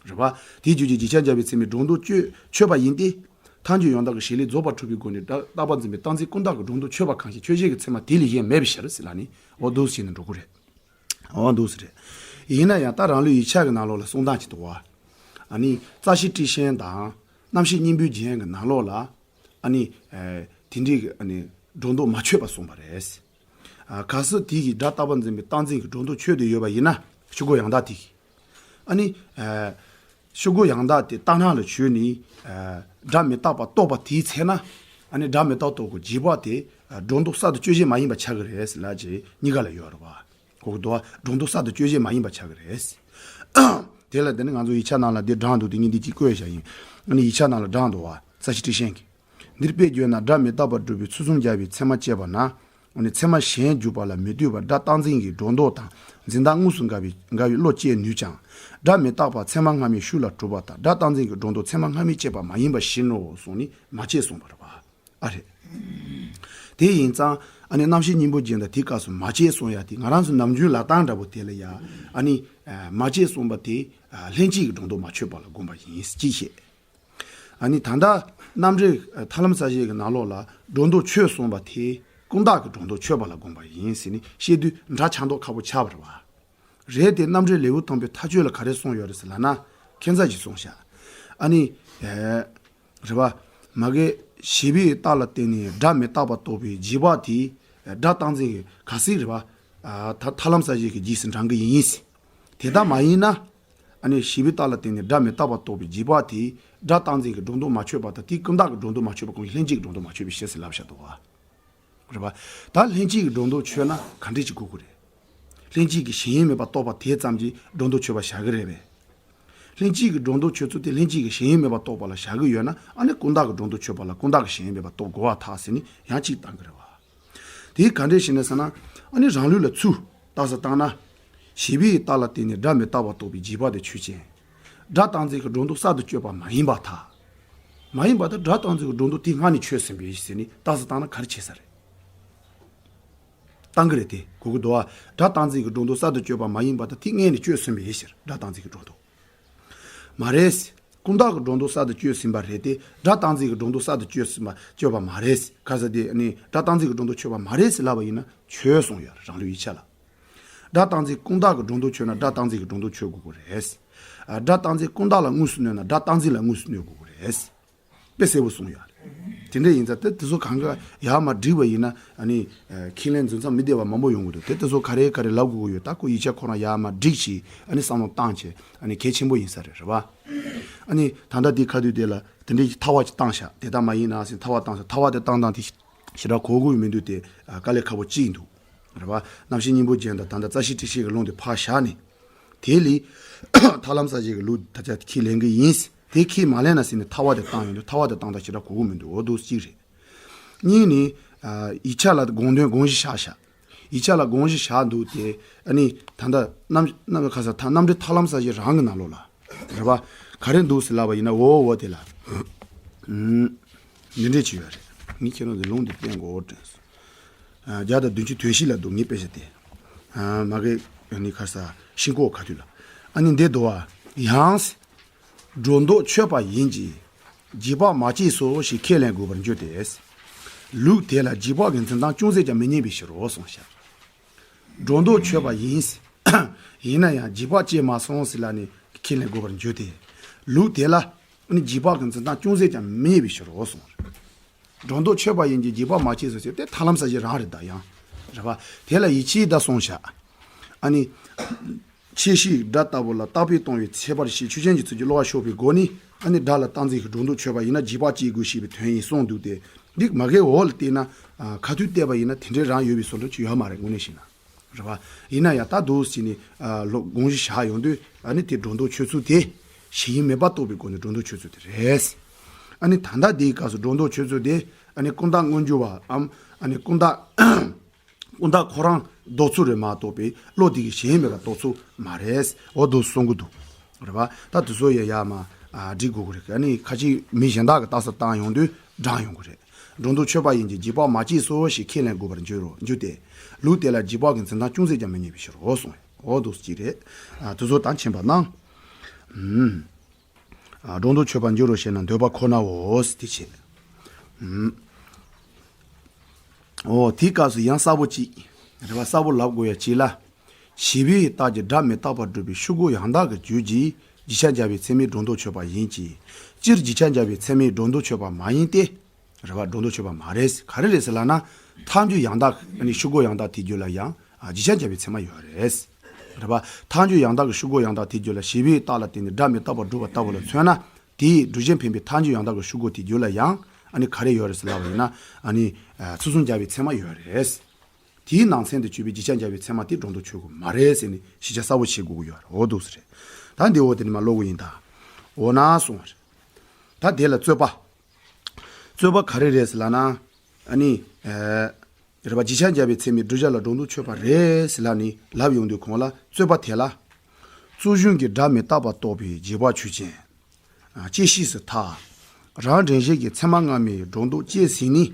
རེད་བ། དེའི་རྒྱུད་ཀྱི་རྗེས་ཁྱབ་འཇལ་བའི་ཚད་མའི་སྒྲོ་འདོགས་ཆོད་ཆོད་པ་ཡིན་ཏེ། མཐའ་འཇུག་ཡང་དག་གི་བྱེད་ལས་རྫོགས་པ་གྲུབ་པའི་སྒོ་ནས་སྒྲ་རྟག་པར་འཛིན་པའི་རྟག་འཛིན་ཀུན་བརྟགས་ཀྱི་སྒྲོ་འདོགས་ཆོད་པ་གང་ཞིག་དཔྱོད་བྱེད་ཀྱི་ཚད་མ་དེ་ལས་གཞན་མེད་པའི་ཕྱིར་ཟེར་ལབ་ནས་འོ་འདུག་ཟེར་ནས་འགྲོ་གི་རེད། འོ་འདུག་ཟེར་རེད། ཡིན་ན་ཡང་ད་རང་ལུགས་ཡིག་ཆ་གི་ནང་ལོགས་ལ་གསུང་སྟངས་ཅིག་འདུག་བ། ཨ་ནི་རྩ་ཤེ་ཊཱིཀ་ཤན་དང་རྣམ་བཤད་སྙིང་པོའི་རྒྱན་གྱི་ནང་ལོགས་ལ། ཨ་ནི། ཨེ་དེ་འདྲའི་གི་ཨ་ནི་སྒྲོ་འདོགས་མ་ཆོད་པ་གསུངས་པ་རེད། ཨ་གལ་སྲིད་དེ་གི་སྒྲ་རྟག་པར་འཛིན་པའི་རྟག་འཛིན་གྱི་སྒྲོ་འདོགས་ཆོད་དེ་ཡོད་པ་ཡིན་ན་ཤུགས་གོ་ཡང་དག་དེ་གི་ཨ་ནི། ཨེ་ཤུགས་གོ་ཡང་དག་དེ་རྟག་སྣང་ལ་ཞུགས་ནས། ཨེ་སྒྲ་མི་རྟག་པ་རྟོགས་པ་དེའི་ཚེ་ན། ཨ་ནི་སྒྲ་མི་རྟག་རྟོགས་ཀྱི་རྗེས་དཔག་དེ་ཨ་སྒྲོ་འདོགས་གསར་དུ་དཔྱོད་བྱེད་མ་ཡིན་པ་ཆགས་ཀྱི་རེད་ཟེར་ལབ་ཅེས་གཉིས་ཀ་ལ་ཡོད་རེད་བ། གོ་གི་འདུག་བ། སྒྲོ་འདོགས་གསར་དུ་དཔྱོད་བྱེད་མ་ཡིན་པ་ཆགས་ཀྱི་རེད། དེ་ལ་དེ་ནི་ང་ཚོ་ཡིག་ཆ་ནང་ལ་འདི་དྲངས་འདུག་དེ་ཉིད་འདི་གཅིག་བཀོད་བཞག་ཡིན། ཨ་ནི་ཡིག་ཆ་ནང་ལ་དྲངས་འདུག་བ། རྩ་ཤེ་ཊཱིཀ་ཤན་གྱིས། འདིར་དཔེ་བརྗོད་ན་སྒྲ་མི་རྟག་པར་སྒྲུབ་པའི་ཚུལ་གསུམ་སྦྱར་བའི་ཚད་མ་བཅད་པ་ན། ཨ་ནི་ཚད་མ་གཞན་འཇུག་པ་ལ་མི་ལྟོས་པར་སྒྲ་རྟག་འཛིན་གྱི་སྒྲོ་འདོགས་དང་འཛིན་སྟངས་དངོས་སུ་འགལ་བའི་འགལ་བའི་བློ་སྐྱེ་ནུས་ཀྱང་། སྒྲ་མི་རྟག་པ་ཚད་མ་སྔ་མའི་ཤུགས་ལ་གྲུབ་པ་དང་སྒྲ་རྟག་འཛིན་གྱི་སྒྲོ་འདོགས་ཚད་མ་སྔ་མས་བཅད་པ་མ་ཡིན་པ་བཞིན་ནོ་གསུངས་ནས་མ་བཅད་གསུངས་པ་རེད་བ། ཨ་རེད། དེ་ཡིན་ཙང་ཨ་ནི་རྣམ་བཤད་སྙིང་པོ་རྒྱན་དང་དེའི་སྐབས་སུ་མ་བཅད་གསུང་ཡ་དེ་ང་རང་ཚོ་ནམ་རྒྱུན་ལབ་སྟངས་འདྲ་པོ་དེ་ལ་ཡ། ཨ་ནི་མ་བཅད་གསུངས་པ་དེ་ལྷན་སྐྱེས་ཀྱི་སྒྲོ་འདོགས་མ་ཆོད་པ་ལ་དགོངས་པ་ཡིན་ཅེས་བཤད། ཨ་ནི་ད་ལྟ་རྣམ་འགྲེལ་ཐར་ལམ་གསལ་བྱེད་ཀྱི་ནང་ལོགས་ལ་སྒྲོ་འདོགས་ཆོད་གསུངས་པ་དེ་ཀུན་བརྟགས་ཀྱི་སྒྲོ་འདོགས་ཆོད་པ་ལ་དགོངས་པ་ཡིན་ཟེར་ནས་བཤད་དུས་འདྲ་ཆགས་མདོག་ཁ་པོ་ཆགས་པ་རེད་བ། རེད་དེ་རྣམ་འགྲེལ་ལེའུ་དང་པོའི་མཐའ་དཔྱོད་ལ་ག་རེ་གསུངས་ཡོད་རེད་ཟེར་ལབ་ན། ཁྱད་མཚར་ཞིག་གསུངས་ཤག་ཨ་ནི། ཨེ། རེད་བ། མ་གི་བྱས་པའི་རྟགས་ལ་བརྟེན་ནས་སྒྲ་མི་རྟག་པ་རྟོགས་པའི་རྗེས་དཔག་དེ། སྒྲ་རྟག་འཛིན་གྱི་གལ་སྲིད་རེད་བ། ཨ་ཐ་ཐར་ལམ་གསལ་བྱེད་ཀྱི་རྗེས་སུ་འབྲང་གི་ཡིན། དེ་ལྟ་མ་ཡིན་ན། ཨ་ནི་བྱས་པའི་རྟགས་ལ་བརྟེན་ནས་སྒྲ་མི་རྟག་པ་རྟོགས་པའི་རྗེས་དཔག་དེ། སྒྲ་རྟག་འཛིན་གྱི་སྒྲོ་འདོགས་མ་ཆོད་པ་དང་དེའི་ཀུན་བརྟགས་ཀྱི་སྒྲོ་འདོགས་མ་ཆོད་པ་གང་ཡིན་ལྷན་སྐྱེས་ཀྱི་སྒྲོ་འདོགས་མ་ཆོད་པའི་ཕྱིར་ཟེར་ལབ་བཞག་འདུག་བ། རེད་པ། ད་ལྷན་སྐྱེས་ཀྱི་སྒྲོ་འདོགས་ཆོད་ན་ག་འདྲས་ཅིག་དགོས་ཀྱི་རེད། ལྷན་སྐྱེས་ཀྱི་ཞེན་ཡུལ་མེད་པ་རྟོགས་པ་དེ་ཙམ་གྱིས་སྒྲོ་འདོགས་ཆོད་པ་བཞག་གི་རེད་པས། ལྷན་སྐྱེས་ཀྱི་སྒྲོ་འདོགས་ཆོད་ཚུལ་དེ་ལྷན་སྐྱེས་ཀྱི་ཞེན་ཡུལ་མེད་པ་རྟོགས་པ་ལ་བཞག་གི་ཡོད་ན་ཨ་ནི་ཀུན་བརྟགས་ཀྱི་སྒྲོ་འདོགས་ཆོད་པ་ལ་ཀུན་བརྟགས་ཀྱི་ཞེན་ཡུལ་མེད་པ་རྟོགས་དགོས་པར་ཐལ་ཟེར་ནས་ཡང་གཅིག་བཏང་གི་རེད་པ། དེ་ག་འདྲས་ཞེ་ན་ཟེར་ན། ཨ་ནི་རང་ལུགས་ལ་ཚུར་རྟགས་གསལ་བཏང་ན། བྱས་པའི་རྟགས་ལ་བརྟེན་ནས་སྒྲ་མི་རྟག་པ་རྟོགས་པའི་རྗེས་དཔག་དེ་ཆོས་ཅན། སྒྲ་རྟག་འཛིན་གྱི་སྒྲོ་འདོགས་གསར་དུ་གཅོད་པ་མ་ཡིན་པར་ཐལ། མ་ཡིན་པར་ཐལ། སྒྲ་རྟག་འཛིན་གྱི་སྒྲོ་འདོགས་དེ་སྔ་ནས་ཆོད་ཟིན་པས་ཟེར་ནས་རྟགས་གསལ་བཏང་ན་ག་རེ་བྱེད་ས་རེད། བཏང་གི་རེད་དེ་གོ་གི་འདུག་ཨ། སྒྲ་རྟག་འཛིན་གྱི་སྒྲོ་འདོགས་གསར་དུ་གཅོད་པ་མ་ཡིན་པར་ཐལ། དེ་སྔ་ནས་གཅོད་ཟིན་པས་ཟེར་སྒྲ་རྟག་འཛིན་གྱི་སྒྲོ་འདོགས། མ་རེད། ཀུན་བརྟགས་ཀྱི་སྒྲོ་འདོགས་གསར་དུ་གཅོད་ཟིན་པ་རེད་དེ་སྒྲ་རྟག་འཛིན་གྱི་སྒྲོ་འདོགས་གསར་དུ་གཅོད་ཟིན་པ་གཅོད་པ་མ་རེད། ག་ས་དེ་ནི་སྒྲ་རྟག་འཛིན་གྱི་སྒྲོ་འདོགས་ཆོད་པ་མ་རེད་ཟེར་ལབ་པ་ཡིན་ན་ཆོད་གསུངས་ཡོད་རང་ལུགས་ཡིག་ཆ་ལ། སྒྲ་རྟག་འཛིན་ཀུན་བརྟགས་ཀྱི་སྒྲོ་འདོགས་ཆོད་ན་སྒྲ་རྟག་འཛིན་གྱི་སྒྲོ་འདོགས་ཆོད་དགོས་ཀྱི་རེད། ཨ་སྒྲ་རྟག་འཛིན་ཀུན་བརྟགས་ལ་དངོས་སུ་གནོད་ན་སྒྲ་རྟག་འཛིན་ལ་དངོས་སུ་གནོད་དགོས་ཀྱི་རེད། དཔེ་གསལ་པོ་གསུངས་ཡོད་རེད། དེ་འདྲ་ཡིན་ཙང་དེ་དེ་ཚོ་གང་ག་ཡར་མར་བསྒྲིགས་པ་ཡིན་ན་ཨ་ནི་ཨ་ཁས་ལེན་འཛིན་མཚམས་མི་བདེ་བ་མང་པོ་ཡོང་གི་འདུག་དེ་དེ་ཚོ་ག་རེ་ག་རེ་ལབ་དགོས་ཀྱི་ཡོད་ད་ཁོ་ཡིག་ཆ་ཁོ་རང་ཡར་མར་བསྒྲིགས་ཤིག་ཨ་ནི་བསམ་བློ་བཏང་བྱས་ཨ་ནི་གལ་ཆེན་པོ་ཡིན་ས་རེད་རེད་བ། ཨ་ནི་ད་ལྟ་འདི་ཁ་དུས་དེ་ལ་དེ་འདྲའི་ཐ་བ་ཅིག་བཏང་བཞག་དེ་ལྟ་མ་ཡིན་ན་ཟེར་ཐ་བ་བཏང་ཟེར་ཐ་བ་དེ་བཏང་སྟངས་དེ་ཞེ་དྲག་གོ་དགོས་མི་འདུག་དེ་ཨ་དཀའ་ལས་ཁག་པོ་གཅིག་འདུག་རེད་བ། རྣམ་བཤད་སྙིང་པོ་རྒྱན་དང་ད་ལྟ་རྩ་ཤེ་ཊཱིཀ་ཤན་གྱི་ལུང་དེ་ཕར་བཞག་ནས། དེ་ལས་ཐར་ལམ་གསལ་བྱེད་ཀྱི་ལུགས་ད་ཆ་ཁས་ལེན་གྱི་ཡིན། དེ་ཁས་མ་ལེན་ན་ཟེར་ནས་ཐ་བ་དེ་བཏང་ཡོང་དུས་ཐ་བ་དེ་བཏང་སྟངས་ཞེ་དྲག་གོ་གི་མི་འདུག་འོ་འདུག་གཅིག་རེད། གཉིས་ནི་ ཡིག་ཆ་ལ་དགོངས་དོན་དགོངས་གཞི་བཞག་བཞག་ཡིག་ཆ་ལ་དགོངས་གཞི་བཞག་འདུག་སྟེ། ཨ་ནི་ད་ལྟ་རྣམ་རྣམ་ཁ་ས་ཐ་རྣམ་འགྲེལ་ཐར་ལམ་གསལ་བྱེད་རང་གི་ནང་ལོགས་ལ་རེད་པ། ག་རེ་འདུག་ཟེར་ལབ་པ་ཡིན་ན། འོ་འོ་དེ་ལ་འདི་འདྲས་ཅིག་ཡོད་རེད། ངས་ཁྱེད་རང་ཚོ་ལུང་འདི་བསྟན་དགོས་དྲན་སོང་། བརྒྱ་དང་བདུན་ཅུ་དོན་བཞི་ལ་འདུག་ངའི་དཔེ་ཆ་དེ། མ་གི་ཨ་ནི་ཁ་ས་ཤིང་ཀོ་ཁ་ཐུག་ལ། ཨ་ནི་འདི་འདུག་བ། ཡང་སྒྲོ་འདོགས་ཆོད་པ་ཡིན་གྱི། རྗེས་དཔག་མ་སྐྱེས་སོ་ཞེས་ཁས་ལེན་དགོས་པར་འགྱུར་ཏེ། ལུགས་དེ་ལ་རྗེས་དཔག་གི་འཛིན་སྟངས་ཅུང་ཟད་ཀྱང་མི་རྙེད་པའི་ཕྱིར་རོ་གསུངས་ཤག་སྒྲོ་འདོགས་ཆོད་པ་ཡིན། ཡིན་ན་ཡང་རྗེས་དཔག་སྐྱེས་མ་སོང་ཟེར་ལབ་ནས་ཁས་ལེན་དགོས་པར་འགྱུར་ཏེ། ལུགས་དེ་ལ་ནི་རྗེས་དཔག་གི་འཛིན་སྟངས་ཅུང་ཟད་ཀྱང་མི་རྙེད་པའི་ཕྱིར་རོ་གསུངས། སྒྲོ་འདོགས་ཆོད་པ་ཡིན་གྱི་རྗེས་དཔག་མ་སྐྱེས་སོ་ཟེར་དེ་ཐར་ལམ་གསལ་བྱེད་རང་རེད་ད་ཡང་། རེད་པ། དེ་ལ་ཡིད་ཆེས་ད་གསུངས་ཤག་ཨ་ནི། ཁྱད་གཞི་སྒྲ་ལྟ་བུ་ལ་རྟག་པས་སྟོང་བའི་ཁྱད་པར་ཞེས་ཆོས་ཅན་གྱི་ཚུལ་གྱིས་བསླུ་བ་ཕྱོགས་པའི་སྒོ་ནས། ཨ་ནི་སྒྲ་ལ་རྟག་འཛིན་གྱི་སྒྲོ་འདོགས་ཆོད་པ་ཡིན་ན་རྗེས་དཔག་སྐྱེ་དགོས་ཞེས་པའི་དོན་ཡིན་གསུངས་འདུག་སྟེ། འདི་མ་གིའི་འོག་ལ་བལྟས་ན། ཁ་ཐུག་བལྟས་པ་ཡིན་ན་དེ་འདྲའི་རང་ཡོད་པའི་བཟོ་འདྲ་ཅིག་ཡོད་མ་རེད་དངོས་གནས་བཤད་ན། རེད་པ། ཡིན་ན་ཡང་ད་འདུག་ཟེར་ནས་ལོ་དགོངས་གཞི་བཞག་ཡོང་དུས། ཨ་ནི་དེ་སྒྲོ་འདོགས་ཆོད་ཚུལ་དེ་གཞན་དབྱེ་མེད་པར་རྟོགས་པའི་སྒོ་ནས་སྒྲོ་འདོགས་ཆོད་ཚུལ་དེ་རེད། ཨ་ནི་ད་ལྟ་འདིའི་སྐབས་སུ་སྒྲོ་འདོགས་ཆོད་ཚུལ་དེ་ཨ་ནི་ཀུན་བརྟགས་མངོན་གྱུར་བའམ། ཨ་ནི་ཀུན་བརྟགས། ཀུན་བརྟགས་ཁོ་རང་ལྡོག་ཚུལ་རེད་མ་གཏོགས་པའི་བློ་དེ་གི་གཞན་དབྱེ་མེད་པར་རྟོགས་ཚུལ་མ་རེད། འོ་འདུག་གསུང་གི་འདུག་རེད་པ། ད་དེ་ཚོ་ཡ་ཡ་མ་འགྲིག་དགོས་ཀྱི་རེད། ཨ་ནི་ཁ་ཅིག་མི་གཞན་དག་གི་རྟགས་གསལ་བཏང་ཡོང་དུས་འགྲངས་ཡོང་གི་རེད། སྒྲོ་འདོགས་ཆོད་པ་ཡིན་གྱི་རྗེས་དཔག་མ་སྐྱེས་སོ་ཞེས་ཁས་ལེན་དགོས་པར་འགྱུར་རོ། འགྱུར་ཏེ། ལུགས་དེ་ལ་རྗེས་དཔག་གི་འཛིན་སྟངས་ཅུང་ཟད་ཀྱང་མི་རྙེད་པའི་ཕྱིར་རོ་གསུངས། འོ་འདུག་ཅིག་རེད། ཨ་དེ་ཚོ་དང་མཁྱེན་པ་གནང་། ཨུམ། ཨ་སྒྲོ་འདོགས་ཆོད་པར་འགྱུར་རོ་ཞེ་ན་འདོད་པ་ཁོ་ནའོ་ཟེར་དེ་བྱས། ཨུམ། འོ་དེའི་སྐབས་སུ་ཡང་གསལ་པོ་ཅིག་རེད་པ། གསལ་པོ་ལབ་དགོས་ཡ་ཅིག་ལ། ཞེས་པའི་རྟགས་ཀྱིས་སྒྲ་མི་རྟག་པར་སྒྲུབ་པའི་ཤུགས་གོ་ཡང་དག་གི་རྒྱུད་ཀྱིས་རྗེས་ཁྱབ་འཇལ་བའི་ཚད་མས་སྒྲོ་འདོགས་ཆོད་པ་ཡིན་གྱི། སྤྱིར་རྗེས་ཁྱབ་འཇལ་བའི་ཚད་མས་སྒྲོ་འདོགས་ཆོད་པ་མ་ཡིན་ཏེ། རེད་པ། སྒྲོ་འདོགས་ཆོད་པ་མ་རེད། ག་རེ་རེད་ཟེར་ལབ་ན། ཐལ་འགྱུར་ཡང་དག་ནི་ཤུགས་གོ་ཡང་དག་དེའི་རྒྱུད་ལ་ཡང་། ཨ་རྗེས་ཁྱབ་འཇལ་བའི་ཚད་མ་ཡོད་རེད། རེད་པ། ཐལ་འགྱུར་ཡང་དག་གི་ཤུགས་གོ་ཡང་དག་དེའི་རྒྱུད་ལ་ཞེས་པའི་རྟགས་ལ་བརྟེན་ནས་སྒྲ་མི་རྟག་པར་སྒྲུབ་པ་ལྟ་བུ་ལ་མཚོན་ན། དེའི་སྒྲུབ་བྱེད་འཕེན་པའི་ཐལ་འགྱུར་ཡང་དག་གི་ཤུགས་གོ་དེའི་རྒྱུད་ལ་ཡང་། ཨ་ནི་ག་རེ་ཡོད་རེད་ཟེར་ལབ་པ་ཡིན་ན། ཨ་ནི་ཚུལ་གསུམ་སྦྱར་བའི་ཚད་མ་ཡོད་རེད། དེའི་ནང་ཚན་དུ་གྱུར་པའི་རྗེས་ཁྱབ་འཇལ་བའི་ཚད་མ་དེ་སྒྲོ་འདོགས་ཆོད་དགོས་མ་རེད་ཟེར་ནས་ཞིབ་ཆ་གསལ་པོ་བྱེད་དགོས་ཀྱི་ཡོད་རེད། འོ་འདུག་ཟེར་རེད། ད་འདི་འོ་དེ་ནི་མ་ཀློག་གི་ཡིན་ད། འོ་ན་གསུངས་པ་རེད། ད་དེ་ལ་རྩོད་པ། རྩོད་པ་ག་རེ་རེད་ཟེར་ལབ་ན། ཨ་ནི། ཨ་རེད་པ། རྗེས་ཁྱབ་འཇལ་བའི་ཚད་མས་བསྒྲུབ་བྱ་ལ་སྒྲོ་འདོགས་ཆོད་པ་རེད་ཟེར་ལབ་ནས་ལབ་ཡོང་དུས་གོང་ལ་རྩོད་པ་དེ་ལ། རྩོད་གཞུང་གི་སྒྲ་མི་རྟག་པ་རྟོགས་པའི་རྗེས་དཔག་ཆོས་ཅན། ཨ་བཅད་ཤེས་སུ་ཐལ། རང་འདྲེན་བྱེད་ཀྱི་ཚད་མ་སྔ་མའི་སྒྲོ་འདོགས་བཅད་ཟིན་ནི།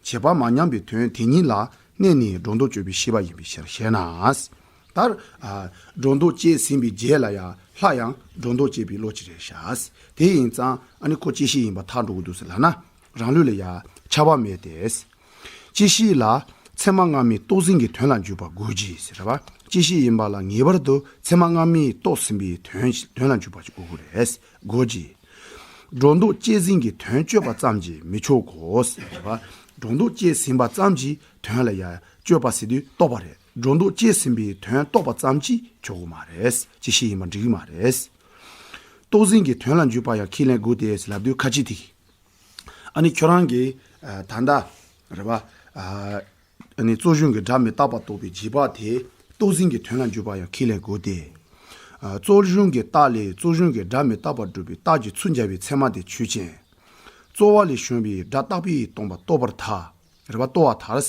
བྱེད་པ་མ་ཉམས་པའི་དོན་དེ་ཉིད་ལ་གནས་ནས་སྒྲོ་འདོགས་གཅོད་པའི་ཤེས་པ་ཡིན་པའི་ཕྱིར་ཞེ་ན། ལྟར། ཨ་སྒྲོ་འདོགས་བཅད་ཟིན་པའི་རྗེས་ལ་ཡང་སླར་ཡང་སྒྲོ་འདོགས་བཅད་པའི་བློ་ཅིག་རེད་ཤག་དེ་ཡིན་ཙང་ཨ་ནི་ཁོ་བཅད་ཤེས་ཡིན་པར་ཐལ་འགྲོ་གི་འདུག་ཟེར་ལབ་ན། རང་ལུགས་ལ་ཡང་ཁྱབ་པ་མེད་དེ། བཅད་ཤེས་ལ་ཚད་མ་སྔ་མའི་རྟོགས་ཟིན་གྱི་དོན་ལ་འཇུག་པ་དགོས་ཀྱི་ཟེར་བ། བཅད་ཤེས་ཡིན་པ་ལ་ངེས་པར་དུ་ཚད་མ་སྔ་མས་རྟོགས་ཟིན་པའི་དོན་དོན་ལ་འཇུག་པ་ཞིག་དགོས་ཀྱི་རེད། དགོས་ཀྱི། སྒྲོ་འདོགས་བཅད་ཟིན་གྱི་དོན་དཔྱོད་པ་ཙམ་གྱིས་མི་ཆོག་གོ་ཟེར་བ། སྒྲོ་འདོགས་བཅད་ཟིན་པ་ཙམ་གྱིས་དོན་ལ་ཡང་དཔྱོད་པ་ཟེར་དུས་རྟོགས་པ་རེད། སྒྲོ་འདོགས་བཅད་ཟིན་པའི་དོན་རྟོགས་པ་ཙམ་གྱིས་ཆོག་གི་མ་རེད། བཅད་ཤེས་ཡིན་པ་འགྲིག་གི་མ་རེད། རྟོགས་ཟིན་གྱི་དོན་ལ་འཇུག་པ་ཡང་ཁས་ལེན་དགོས་ཏེ་ལབ་དུས་ཁ་ཅིག་དེ། ཨ་ནི་ཁྱོད་རང་གིས་ཨ་ད་ལྟ་རེད་པ། ཨ་ཨ་ནི་རྩོད་གཞུང་གི་སྒྲ་མི་རྟག་པ་རྟོགས་པའི་རྗེས་དཔག་དེ་རྟོགས་ཟིན་གྱི་དོན་ལ་འཇུག་པ་ཡང་ཁས་ལེན་དགོས་ཏེ། ཨ་རྩོད་གཞུང་གི་རྟགས་ལས་རྩོད་གཞུང་གི་སྒྲ་མི་རྟག་པར་སྒྲུབ་པའི་རྟགས་ཀྱི་ཚུལ་འཇལ་བའི་ཚད་མ་དེ་ཆོས་ཅན། རྩོལ་བ་ལས་བྱུང་བའི་སྒྲ་རྟག་པས་སྟོང་པ་རྟོགས་པར་ཐལ། རེད་པ། རྟོགས་པར་ཐལ།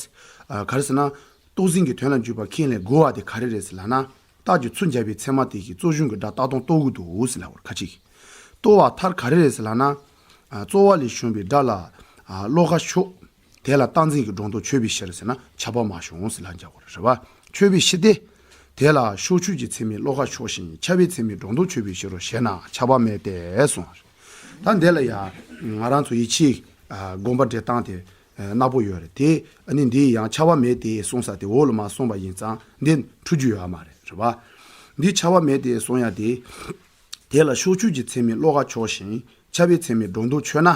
ཨ་ག་རེ་ཟེར་ན། རྟོགས་ཟིན་གྱི་དོན་ལ་འཇུག་པ་ཁས་ལེན་དགོས་པ་དེ་ག་རེ་རེད་ཟེར་ལབ་ན། རྟགས་ཀྱི་ཚུལ་འཇལ་བའི་ཚད་མ་དེ་གིས་རྩོད་གཞུང་གི་སྒྲ་རྟག་སྟོང་རྟོགས་ཀྱི་འདུག་ཟེར་ལབ་པར་ཁ་ཅིག་རྟོགས་པར་ཐལ་ག་རེ་རེད་ཟེར་ལབ་ན། ཨ་རྩོལ་བ་ལས་བྱུང་བའི་སྒྲ་ལ་ཨ་བློ་ཁ་ཕྱོགས། དེ་ལ་རྟག་འཛིན་གྱི་སྒྲོ་འདོགས་ཆོད་པའི་ཕྱིར་ཟེར་ན་ཁྱབ་པ་མ་བྱུང་ཟེར་ལབ་འཇག་གོ་རེད་པ། ཆོད་པའི་ཕྱིར་ཏེ། དེ་ལ་ཕྱོགས་ཆོས་ཀྱི་ཚད་མས་བློ་ཁ་ཕྱོགས་ཤིང་ཁྱབ་པའི་ཚད་མས་སྒྲོ་འདོགས་ཆོད་པའི་ཕྱིར་རོ་ཞེ་ན་ཁྱབ་པ་མེད་དེ་གསུངས། ད་འདི་ལ་ཡང་ང་རང་ཚོ་ཡིད་ཆེས་ཨ་དགོངས་པ་འགྲེལ་སྟངས་དེ་ཨ་ནག་པོ་ཡོད་རེད་དེ། ཨ་ནི་འདི་ཡང་ཁྱབ་པ་མེད་དེ་གསུངས་ས་དེ་འོག་ལ་མ་གསུངས་པ་ཡིན་ཙང་འདི་འཁྲུལ་རྒྱུ་ཡོད་མ་རེད། རེད་པ། འདི་ཁྱབ་པ་མེད་དེ་གསུངས་ཡ་དེ། དེ་ལ་ཕྱོགས་ཆོས་ཀྱི་ཚད་མས་བློ་ཁ་ཕྱོགས་ཤིང་ཁྱབ་པའི་ཚད་མས་སྒྲོ་འདོགས་ཆོད་ན།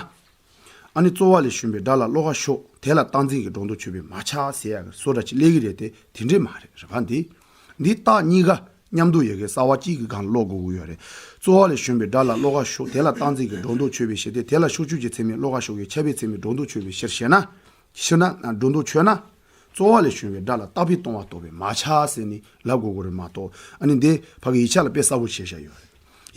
ཨ་ནི་རྩོལ་བ་ལས་བྱུང་བའི་སྒྲ་ལ་བློ་ཁ་ཕྱོགས་དེ་ལ་རྟག་འཛིན་གྱི་སྒྲོ་འདོགས་ཆོད་པས་མ་ཁྱབ་ཟེར་ཡག་གི་བཟོ་འདྲ་ཅིག་སླེབས་ཀྱི་རེད་དེ་དེ་འདྲས་མ་རེད། རེད་པ། འདི་འདི་རྟགས་གཉིས་ཀ་མཉམ་དུ་ཡོད་མཁན་གསལ་བ་གཅིག་གི་སྒང་ཀློག་དགོས་ཀྱི་ཡོད་རེད། རྩོལ་བ་ལས་བྱུང་བའི་སྒྲ་ལ་བློ་ཁ་ཕྱོགས་དེ་ལ་རྟག་འཛིན་གྱི་སྒྲོ་འདོགས་ཆོད་པའི་ཕྱིར་ཏེ། དེ་ལ་ཕྱོགས་ཆོས་ཀྱི་ཚད་མས་བློ་ཁ་ཕྱོགས་ཀྱི་ཁྱབ་པའི་ཚད་མས་སྒྲོ་འདོགས་ཆོད་པའི་ཕྱིར་ཞེ་ན། ཕྱིར་ན་སྒྲོ་འདོགས་ཆོད་ན། རྩོལ་བ་ལས་བྱུང་བའི་སྒྲ་ལ་རྟག་པས་སྟོང་པ་རྟོགས་པས་མ་ཁྱབ་ཟེར་ནས་ལབ་དགོས་ཀྱི་རེད་མ་གཏོགས། ཨ་ནི་འདི་ཕ་གི་ཡིག་ཆ་ལ་དཔེ་གསལ་པོ་བྱས་བཞག་ཡོད་རེད།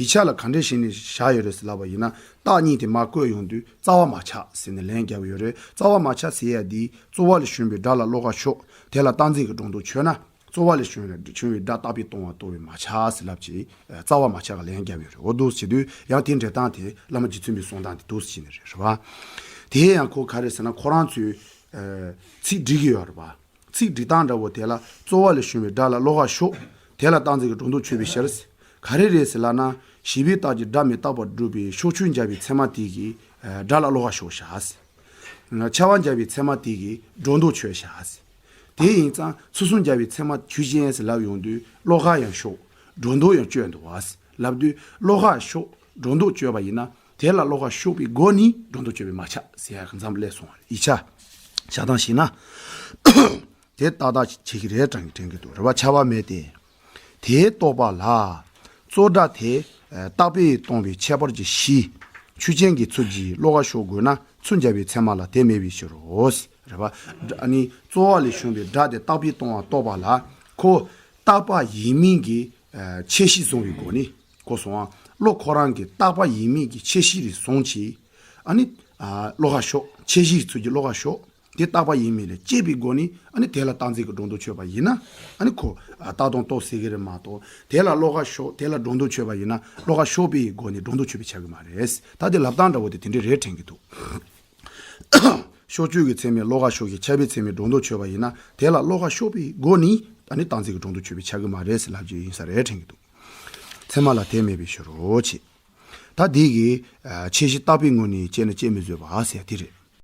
ཡིག་ཆ་ལ་ག་འདྲས་བྱས་ནས་བཞག་ཡོད་རེད་ཟེར་ལབ་པ་ཡིན་ན། རྟགས་གཉིས་དེ་མར་བཀོད་ཡོང་དུས་རྩ་བ་མ་ཆགས་ཟེར་ནས་ལན་བརྒྱབ་ཡོད་རེད། རྩ་བ་མ་ཆགས་ཟེར་ཡ་དེ་རྩོལ་བ་ལས་བྱུང་བའི་སྒྲ་ལ་བློ་ཁ་ཕྱོགས། དེ་ལ་རྟག་འཛིན་གྱི་སྒྲོ་འདོགས་ཆོད་ན། རྩོལ་བ་ལས་བྱུང་བའི་བྱུང་བའི་སྒྲ་རྟག་པས་སྟོང་བ་རྟོགས་པས་མ་ཆགས་ཟེར་ལབ་ཀྱི། རྩ་བ་མ་ཆགས་ཀྱི་ལན་བརྒྱབ་ཡོད་རེད། འོ་འདུག་སེ་བྱེད་དུས་ཡང་དེ་འགྲེལ་སྟངས་དེ་བླ་མ་རྗེ་བཙུན་པའི་གསུང་སྟངས་དེ་འདུག་སེ་བྱས་ནས་རེད། རེད་པ། དེ་ཡང་ཁོ་ག་རེ་ཟེར་ན། ཁོ་རང་ཚོས་ཚིག་སྒྲིག་གི་ཡོད་རེད་པ། ཚིག་སྒྲིག་སྟངས་འདྲ་བོ་དེ་ལ། རྩོལ་བ་ལས་བྱུང་བའི་སྒྲ་ལ་བློ་ཁ་ཕྱོགས། དེ་ལ་རྟག་འཛིན་གྱི་སྒྲོ་འདོགས་ཆོད་པའི་ཕྱིར། ག་རེ་རེད་ཟེར་ལབ་ན། བྱས་པའི་རྟགས་ཀྱིས་སྒྲ་མི་རྟག་པར་སྒྲུབ་པའི་ཕྱོགས་ཆོས་འཇལ་བའི་ཚད་མ་དེ་གིས་སྒྲ་ལ་བློ་ཁ་ཕྱོགས་བཞག་ཟེར། ཁྱབ་པ་འཇལ་བའི་ཚད་མ་དེ་གིས་སྒྲོ་འདོགས་ཆོད་བཞག་ཟེར། དེ་ཡིན་ཙང་ཚུལ་གསུམ་འཇལ་བའི་ཚད་མ་ཆོས་ཅན་ཟེར་ལབ་ཡོང་དུས། བློ་ཁ་ཡང་ཕྱོགས། སྒྲོ་འདོགས་ཡང་གཅོད་འདུག་པ་ཟེར་ལབ་དུས། བློ་ཁ་ཕྱོགས། སྒྲོ་འདོགས་གཅོད་པ་ཡིན་ན། དེ་ལ་བློ་ཁ་ཕྱོགས་པའི་སྒོ་ནས་སྒྲོ་འདོགས་གཅོད་པས་མ་ཆགས་ཟེར་ཡག་གི་མཚམས་སླེབས་སོང་བ་རེད། ཡིག་ཆ་བྱ་སྟངས་ཤེས་ན། དེ་ཏག་ཏག་བྱེད་ཀྱི་རེད་དྲན་གྱི་དྲན་གྱི་འདུག། རེད་པ། ཁྱབ་པ་མེད་དེ། དེའི་རྟོག་པ་ལ། རྩོལ་སྒྲ་དེ་རྟག་པས་སྟོང་པའི་ཁྱད་པར་གྱི་གཞི། ཆོས་ཅན་གྱི་ཚུལ་གྱིས་བློ་ཁ་ཕྱོགས་དགོས་ན། ཚུལ་འཇལ་བའི་ཚད་མ་ལ་དེ་མེད་པའི་ཕྱིར་རོ། རེད་པ། ཨ་ནི་རྩོལ་བ་ལས་བྱུང་བའི་སྒྲ་དེ་རྟག་པས་སྟོང་བ་རྟོགས་པ་ལ། ཁོ་རྟག་པ་ཡིན་མིན་གྱི་ཁྱད་གཞི་བཟུང་བའི་སྒོ་ནས། གོ་སོང་ང་། བློ་ཁོ་རང་གི་རྟག་པ་ཡིན་མིན་གྱི་ཁྱད་གཞི་རེ་བཟུང་བྱས། ཨ་ནི་བློ་ཁ་ཕྱོགས། ཁྱད་གཞིའི་ཚུལ་གྱིས་བློ་ཁ་ཕྱོགས། དེ་རྟག་པ་ཡིན་མིན་ལ་དཔྱད་པའི་སྒོ་ནས། ཨ་ནི་དེ་ལ་རྟག་འཛིན་གྱི་སྒྲོ་འདོགས་ཆོད་པ་ཡིན་ན། ཨ་ནི་ཁོ་ཨ་རྟག་སྟོང་རྟོགས་ཟེར་གྱི་རེད་མ་གཏོགས། དེ་ལ་བློ་ཁ་ཕྱོགས། དེ་ལ་སྒྲོ་འདོགས་ཆོད་པ་ཡིན་ན། བློ་ཁ་ཕྱོགས་པའི་སྒོ་ནས་སྒྲོ་འདོགས་ཆོད་པས་ཁྱབ་ཀྱི་མ་རེད། ད་དེ་ལབ་སྟངས་འདྲ་བོ་དེ་དེ་འདྲས་རེད་དྲན་གྱི་འདུག། ཕྱོགས་ཆོས་ཀྱི་ཚད་མས་བློ་ཁ་ཕྱོགས་ཤིང་། ཁྱབ་པའི་ཚད་མས་སྒྲོ་འདོགས་ཆོད་པ་ཡིན་ན། དེ་ལ་བློ་ཁ་ཕྱོགས་པའི་སྒོ་ནས། ཨ་ནི་རྟག་འཛིན་གྱི་སྒྲོ་འདོགས་ཆོད་པས་ཁྱབ་ཀྱི་མ་རེད་ཟེར་ལབ་རྒྱུ་ཡིན་ས་རེད་དྲན་གྱི་འདུག། ཚད་མ་ལ་དེ་མེད་པའི་ཕྱིར་རོ། ཅེས། ད་འདི་གི་ཁྱད་གཞི་རྟག་པའི་ངོས་ནས་དཔྱད་ན་དཔྱད་མི་བཟོད་པ་ཟེར་དེ་རེད།